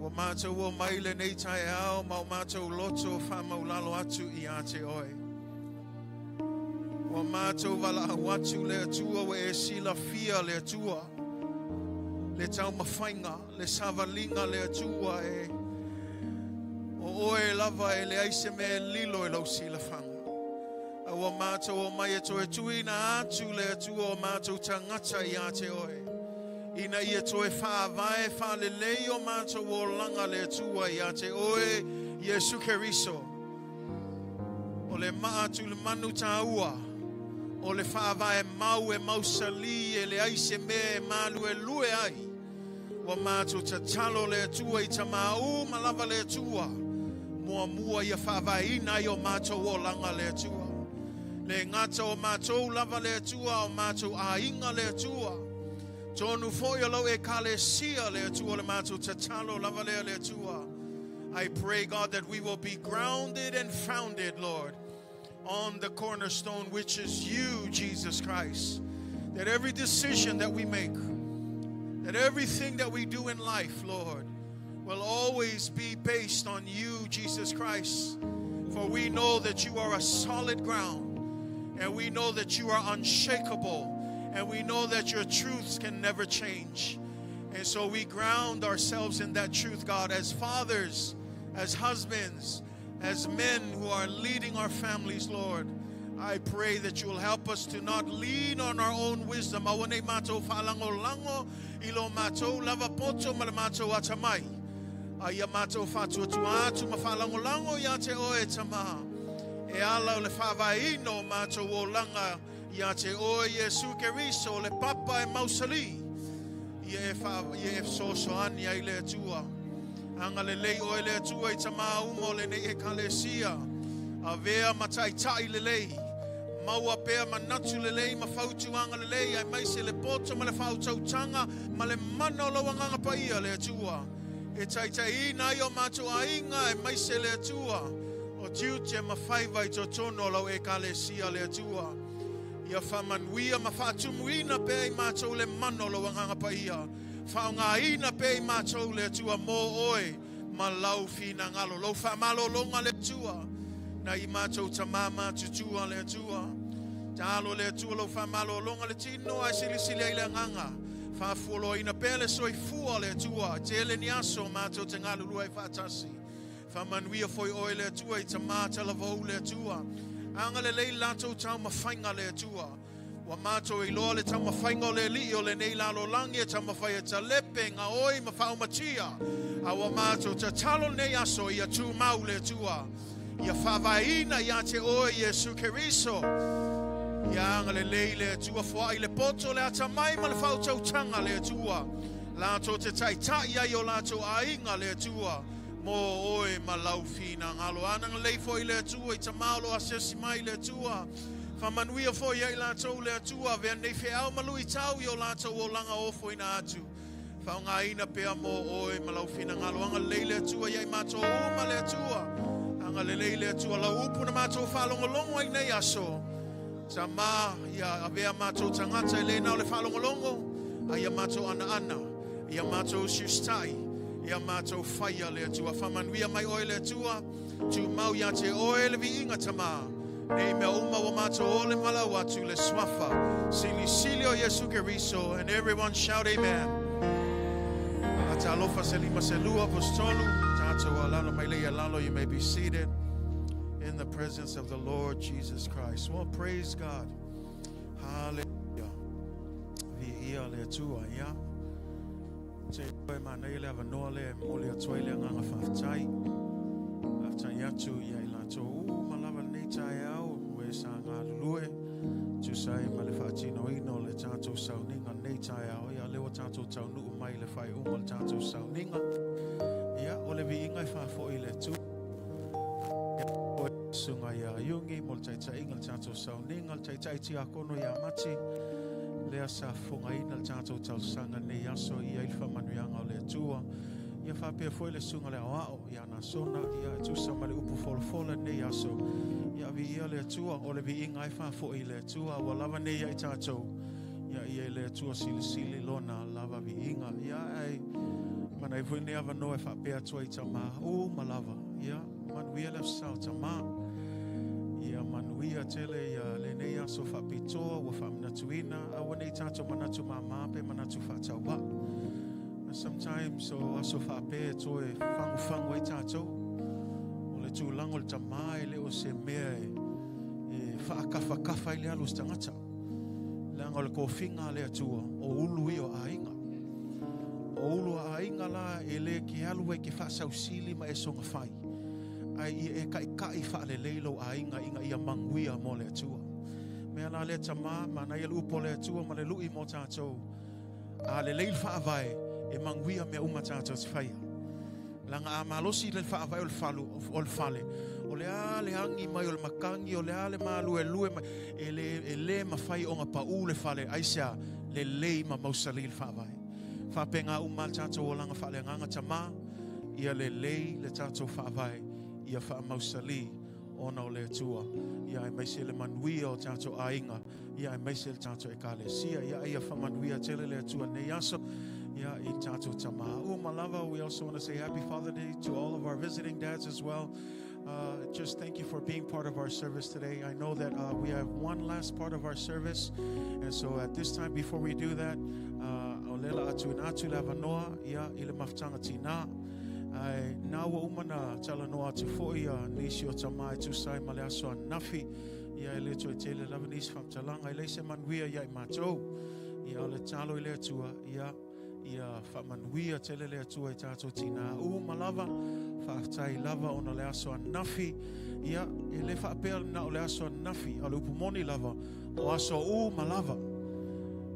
Ua matou o mai lenei taeao ma o matou loto faamaulalo atu ia te oe. Ua matou valaau atu le Atua ua e silafia le Atua. Le taumafaiga, le savaliga le Atua e o oe lava e leai se mea e lilo i lou silafaga. A ua matou o mai e toe tuuina atu le Atua o matou tagata ia te oe. Ina ia toe faavae faalelei o matou olaga le Atua ia te oe, Iesu Keriso. O le maa tulimanu taua, o le faavae mau e mausali e leai se mea e maluelue ai. Ua matou tatalo le Atua i tamā uma lava le Atua. Muamua ia faavaeina ai o matou olaga le Atua. Le gata o matou lava le Atua, o matou aiga le Atua. Tonu foi o lau Ekalesia le Atua le matou tatalo lava lea le Atua. I pray, God, that we will be grounded and founded, Lord, on the cornerstone, which is you, Jesus Christ. That every decision that we make, that everything that we do in life, Lord, will always be based on you, Jesus Christ. For we know that you are a solid ground, and we know that you are unshakable, and we know that your truths can never change. And so we ground ourselves in that truth, God, as fathers, as husbands, as men who are leading our families, Lord. I pray that you will help us to not lean on our own wisdom. Aua nei matou faalagolago i lo matou lava poto ma le matou atamai. A ia matou faatuatua atu ma faalagolago ia te oe Tamā. E ala o le faavaeina o matou olaga ia te oe Iesu Keriso le papa e mausali. Ia e, wha, ia e fesoasoani ai le Atua. Agalelei oe le Atua i tamā uma o lenei Ekalesia. Avea ma taitai lelei. Maua pea manatu lelei ma fautuaga lelei aemaise le poto ma le faautautaga ma le mana o lau Agaga Paia le Atua. E taitaiina ai o matou aiga aemaise le Atua. O tiute ma faiva i totonu o lau Ekalesia le Atua. Ia faamanuia ma faatumuina pea i matou le mana o lau Agaga Paia. Faaaogaina pea i matou le Atua mo oe ma lau finagalo. Lou faamalologa le Atua. Na i matou tamā matutua le Atua. Taalo le Atua lou faamalologa le tino ae silisili ai le agaga. Faafualoaina pea le soifua le Atua. Tele ni aso matou te galulue ai faatasi. Faamanuia foi oe le Atua i tamā talavou le Atua. Agalelei latou taumafaiga le Atua. Ua matou iloa le taumafaiga o le Alii o lenei lalolagi e taumafai e talepe, gaoi ma faaumatia. A ua matou tatalo lenei aso ia tumau le Atua. Ia faavaeina ia te oe Iesu Keriso. Ia agalelei le Atua foai le poto le atamai ma le faautautaga le Atua. Latou te taitai ai o latou aiga le Atua. Mo oe ma lau finagalo. Agalelei foi le Atua i tamā o lo o asiasi mai le Atua. Faamanuia foi ia i latou le Atua, avea nei feau ma luitau i o latou olaga ofoina atu. Faaaogaina pea mo oe ma lau finagalo. Agalelei le Atua ia i matou uma le Atua. Agalelei le Atua lau upu na matou faalogologo ai nei aso. Tamā ia avea matou tagata e le na o le faalogologo, a ia matou anaana, ia matou usiusitai, ia matou faia le Atua. Faamanuia mai oe le Atua, tumau ia te oe le viiga Tamā. Nei mea uma ua matou ole malau atu le suafa. Silisili o Iesu Keriso. And everyone shout amen. Atalofa se lima se lua apostolu. Tatou alalo mai lea lalo. You may be seated in the presence of the Lord Jesus Christ. Well, praise God. Hallelujah. Viia le Atua, ia. Te oe manai le avanoa le momoli atu ai le agaga faafetai. Faafetai atu ia i latou uma lava lenei taeao. sauniga lenei taeao. Ia, lea ua tatou taunuu mai i le faaiuga o le tatou sauniga. Ia, o le viiga e faafoi i le Atua. Ia, oe susuga ia Iugi mo le taitaiga o le tatou sauniga, le taitai tiakono ia Mati, lea sa fofogaina le tatou talosaga lenei aso i ai le faamanuiaga o le Atua. Ia faapea foi le susuga le aoao ia Nasona, ia e tusa ma le upu folafola lenei aso. Ia viia le Atua, o le viiga e faafoi i le Atua, ua lava nei ai tatou. Ia ia i le Atua silisili lona lava viiga. Ia ai mana i foi nei avanoa e faapea atu ai tamā uma lava. Ia manuia le aso sa o tamā. Ia manuia tele ia lenei aso faapitoa ua faamanatuina aua nei tatou manatu māmā pe manatu faatauā. Sometimes o aso faapea e toe fagufagu ai tatou. O le tulaga o le tamā e le o se mea e, e faakafakafa ai le alu o se tagata. Leaga o le tofiga a le Atua o ulu ia o aiga. O ulu a aiga la e le ke alu ai ke faasausili ma e soga fai. Ai ia e kaikai faalelei lou aiga ina ia manuia mo le Atua. Mea la lea tamā, manaia le upu o le Atua ma le lui mo tatou. A lelei le faavae e manuia mea uma tatou te faia. Laga a malosi le faavae o le falu o le fale, o le a le agi mai o le matagi, o le a le maluelue mai, e le, e le mafai ona paū le fale, aisea, lelei ma mausali le faavae. Faapena uma le tatou olaga faaleagaga tamā, ia lelei le tatou faavae, ia faamausali ona o le Atua. Ia aemaise le manuia o tatou aiga, ia aemaise le tatou ekalesia. Ia ia faamanuia tele le Atua nei aso. Ia i tatou tamā uma lava. We also want to say happy Father Day to all of our visiting dads as well. Just thank you for being part of our service today. I know that we have one last part of our service. And so at this time, before we do that, o lela atu ina atu le avanoa, ia, i le mafutaga tinā. Ai, nā ua uma na talanoa atu foi ia nisi o tamā e tusa ai ma le aso ananafi. Ia e le toe tele lava nisi faamatalaga e leai se manuia ia i matou. Ia o le tatalo i le Atua, ia ia faamanuia tele le Atua i tatou tinā uma lava. Faafetai lava ona le aso ananafi. Ia e le faapea na o le aso ananafi, a o le upu moni lava, o aso uma lava.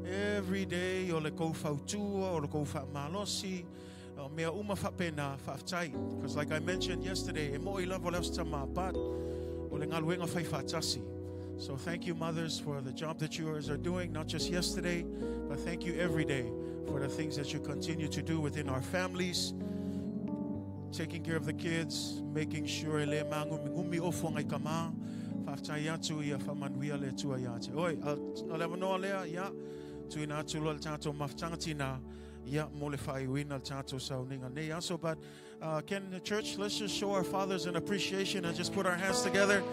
Every day o le kou fautua, o le kou faamalosi, o mea uma faapena, faafetai. Because like I mentioned yesterday, e mo'i lava o le aso tamā, but o le galuega fai faatasi. So thank you, mothers, for the job that you guys are doing, not just yesterday, but thank you every day for the things that you continue to do within our families, taking care of the kids, making sure e le māgumigumi ofoga i kamā. Faafetai atu ia faamanuia le Atua ia te oe. O le avanoa lea, ia, tuuina atu loa le tatou mafutaga tinā, ia, mo le faaiuina le tatou sauniga nei aso. But can the church, let's just show our fathers an appreciation and just put our hands together.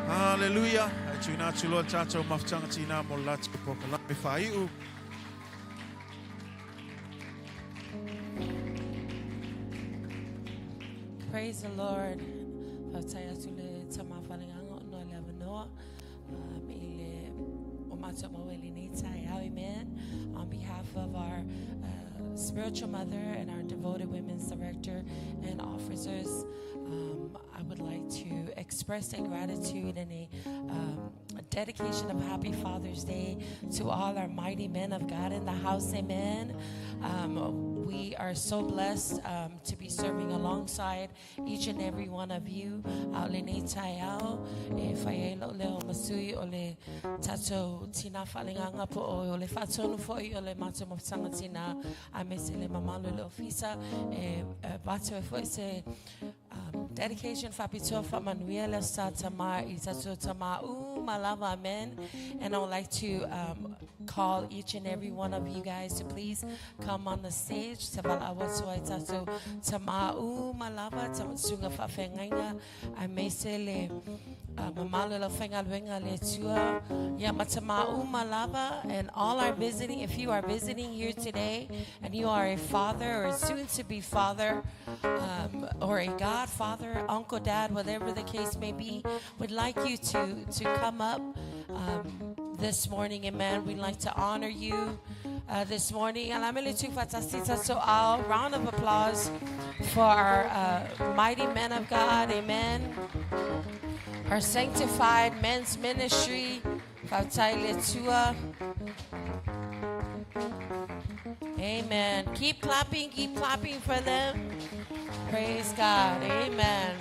Hallelujah. Ai tuuina atu loa le tatou mafutaga tinā mo le latou polokalame faaiu. Praise the Lord. Faafetai atu le tamā faleagaga ona o le avanoa i le o mātou maua i lenei taeao. Amen. On behalf of our spiritual mother and our devoted women's director and officers, I would like to express a gratitude and a dedication of Happy Father's Day to all our mighty men of God in the house. Amen. We are so blessed to be serving alongside each and every one of you. A o lenei taeao, e fai ai lou leo ma sui o le tatou tinā faaleagaga po o le faatonu foi o le matou mafutaga tinā aemaise le mamalu i le ofisa e avatu ai foi se dedication faapitoa faamanuia le aso sa tamā i tatou tamā uma lava. Amen. And I would like to call each and every one of you guys to please come on the stage. Te valaau atu ai tatou tamā uma lava, susuga faafeagaiga, aemaise le mamalu o le aufaigaluega a le Atua. Ia ma tamā uma lava, and all our visiting, if you are visiting here today and you are a father or soon to be father, or a godfather, uncle, dad, whatever the case may be, would like you to come up this morning. Amen. We'd like to honor you this morning. Alamele tu fatasita so ao. Round of applause for our mighty men of God. Amen. Our sanctified men's ministry. Faafetai i le Atua. Amen. Keep clapping, keep clapping for them. Praise God. Amen.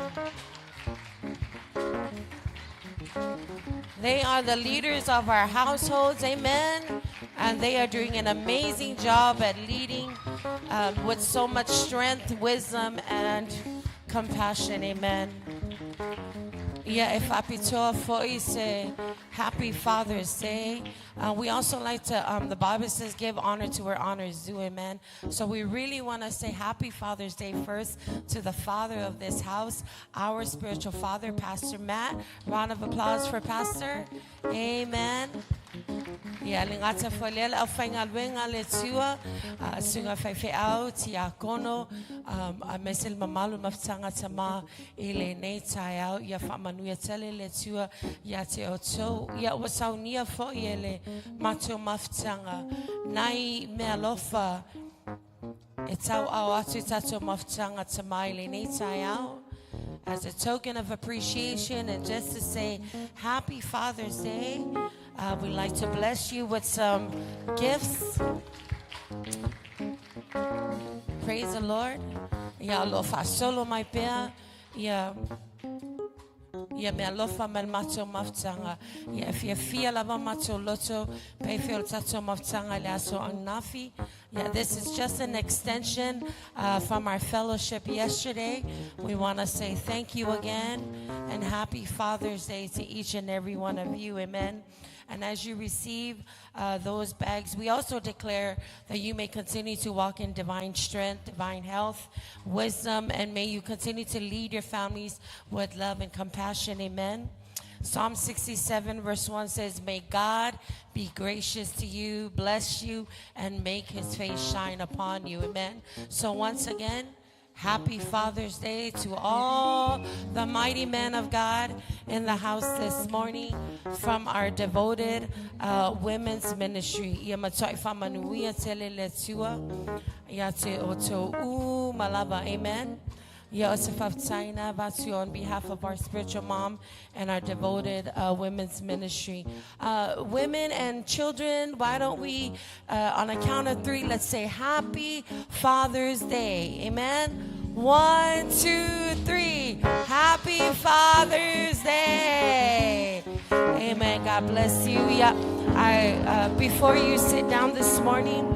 They are the leaders of our households. Amen. And they are doing an amazing job at leading with so much strength, wisdom, and compassion. Amen. Ia e faapitoa fo'i se Happy Father's Day. We also like to, the Bible says, give honor to where honor is due, amen. So we really want to say Happy Father's Day first to the father of this house, our spiritual father, Pastor Matt. Round of applause for Pastor. Amen. Ia le gata foi lea le aufaigaluega a le Atua, susuga faifeau, tiakono, aemaise le mamalu mafutaga tamā i lenei taeao. Ia faamanuia tele le Atua ia te outou. Ia ua saunia foi e le matou mafutaga nai meaalofa e tauaao atu i tatou mafutaga tamā i lenei taeao. As a token of appreciation and just to say Happy Father's Day, we'd like to bless you with some gifts. Praise the Lord. Ia o lo o faasolo mai pea ia ia meaalofa mai le matou mafutaga. Ia e fiafia lava matou loto pe afai o le tatou mafutaga i le aso ananafi. Yeah, this is just an extension from our fellowship yesterday. We want to say thank you again and happy Father's Day to each and every one of you. Amen. And as you receive those bags, we also declare that you may continue to walk in divine strength, divine health, wisdom, and may you continue to lead your families with love and compassion. Amen. Psalm 67, verse 1 says, May God be gracious to you, bless you, and make his face shine upon you. Amen. So, once again, happy Father's Day to all the mighty men of God in the house this morning from our devoted women's ministry. Ia matuai faamanuia tele le Atua ia te outou uma lava. Amen. Ia o se faafetai na avatu on behalf of our spiritual mom and our devoted women's ministry. Women and children, why don't we, on a count of three, let's say Happy Father's Day. Amen. One, two, three. Happy Father's Day. Amen. God bless you. Yeah. Before you sit down this morning,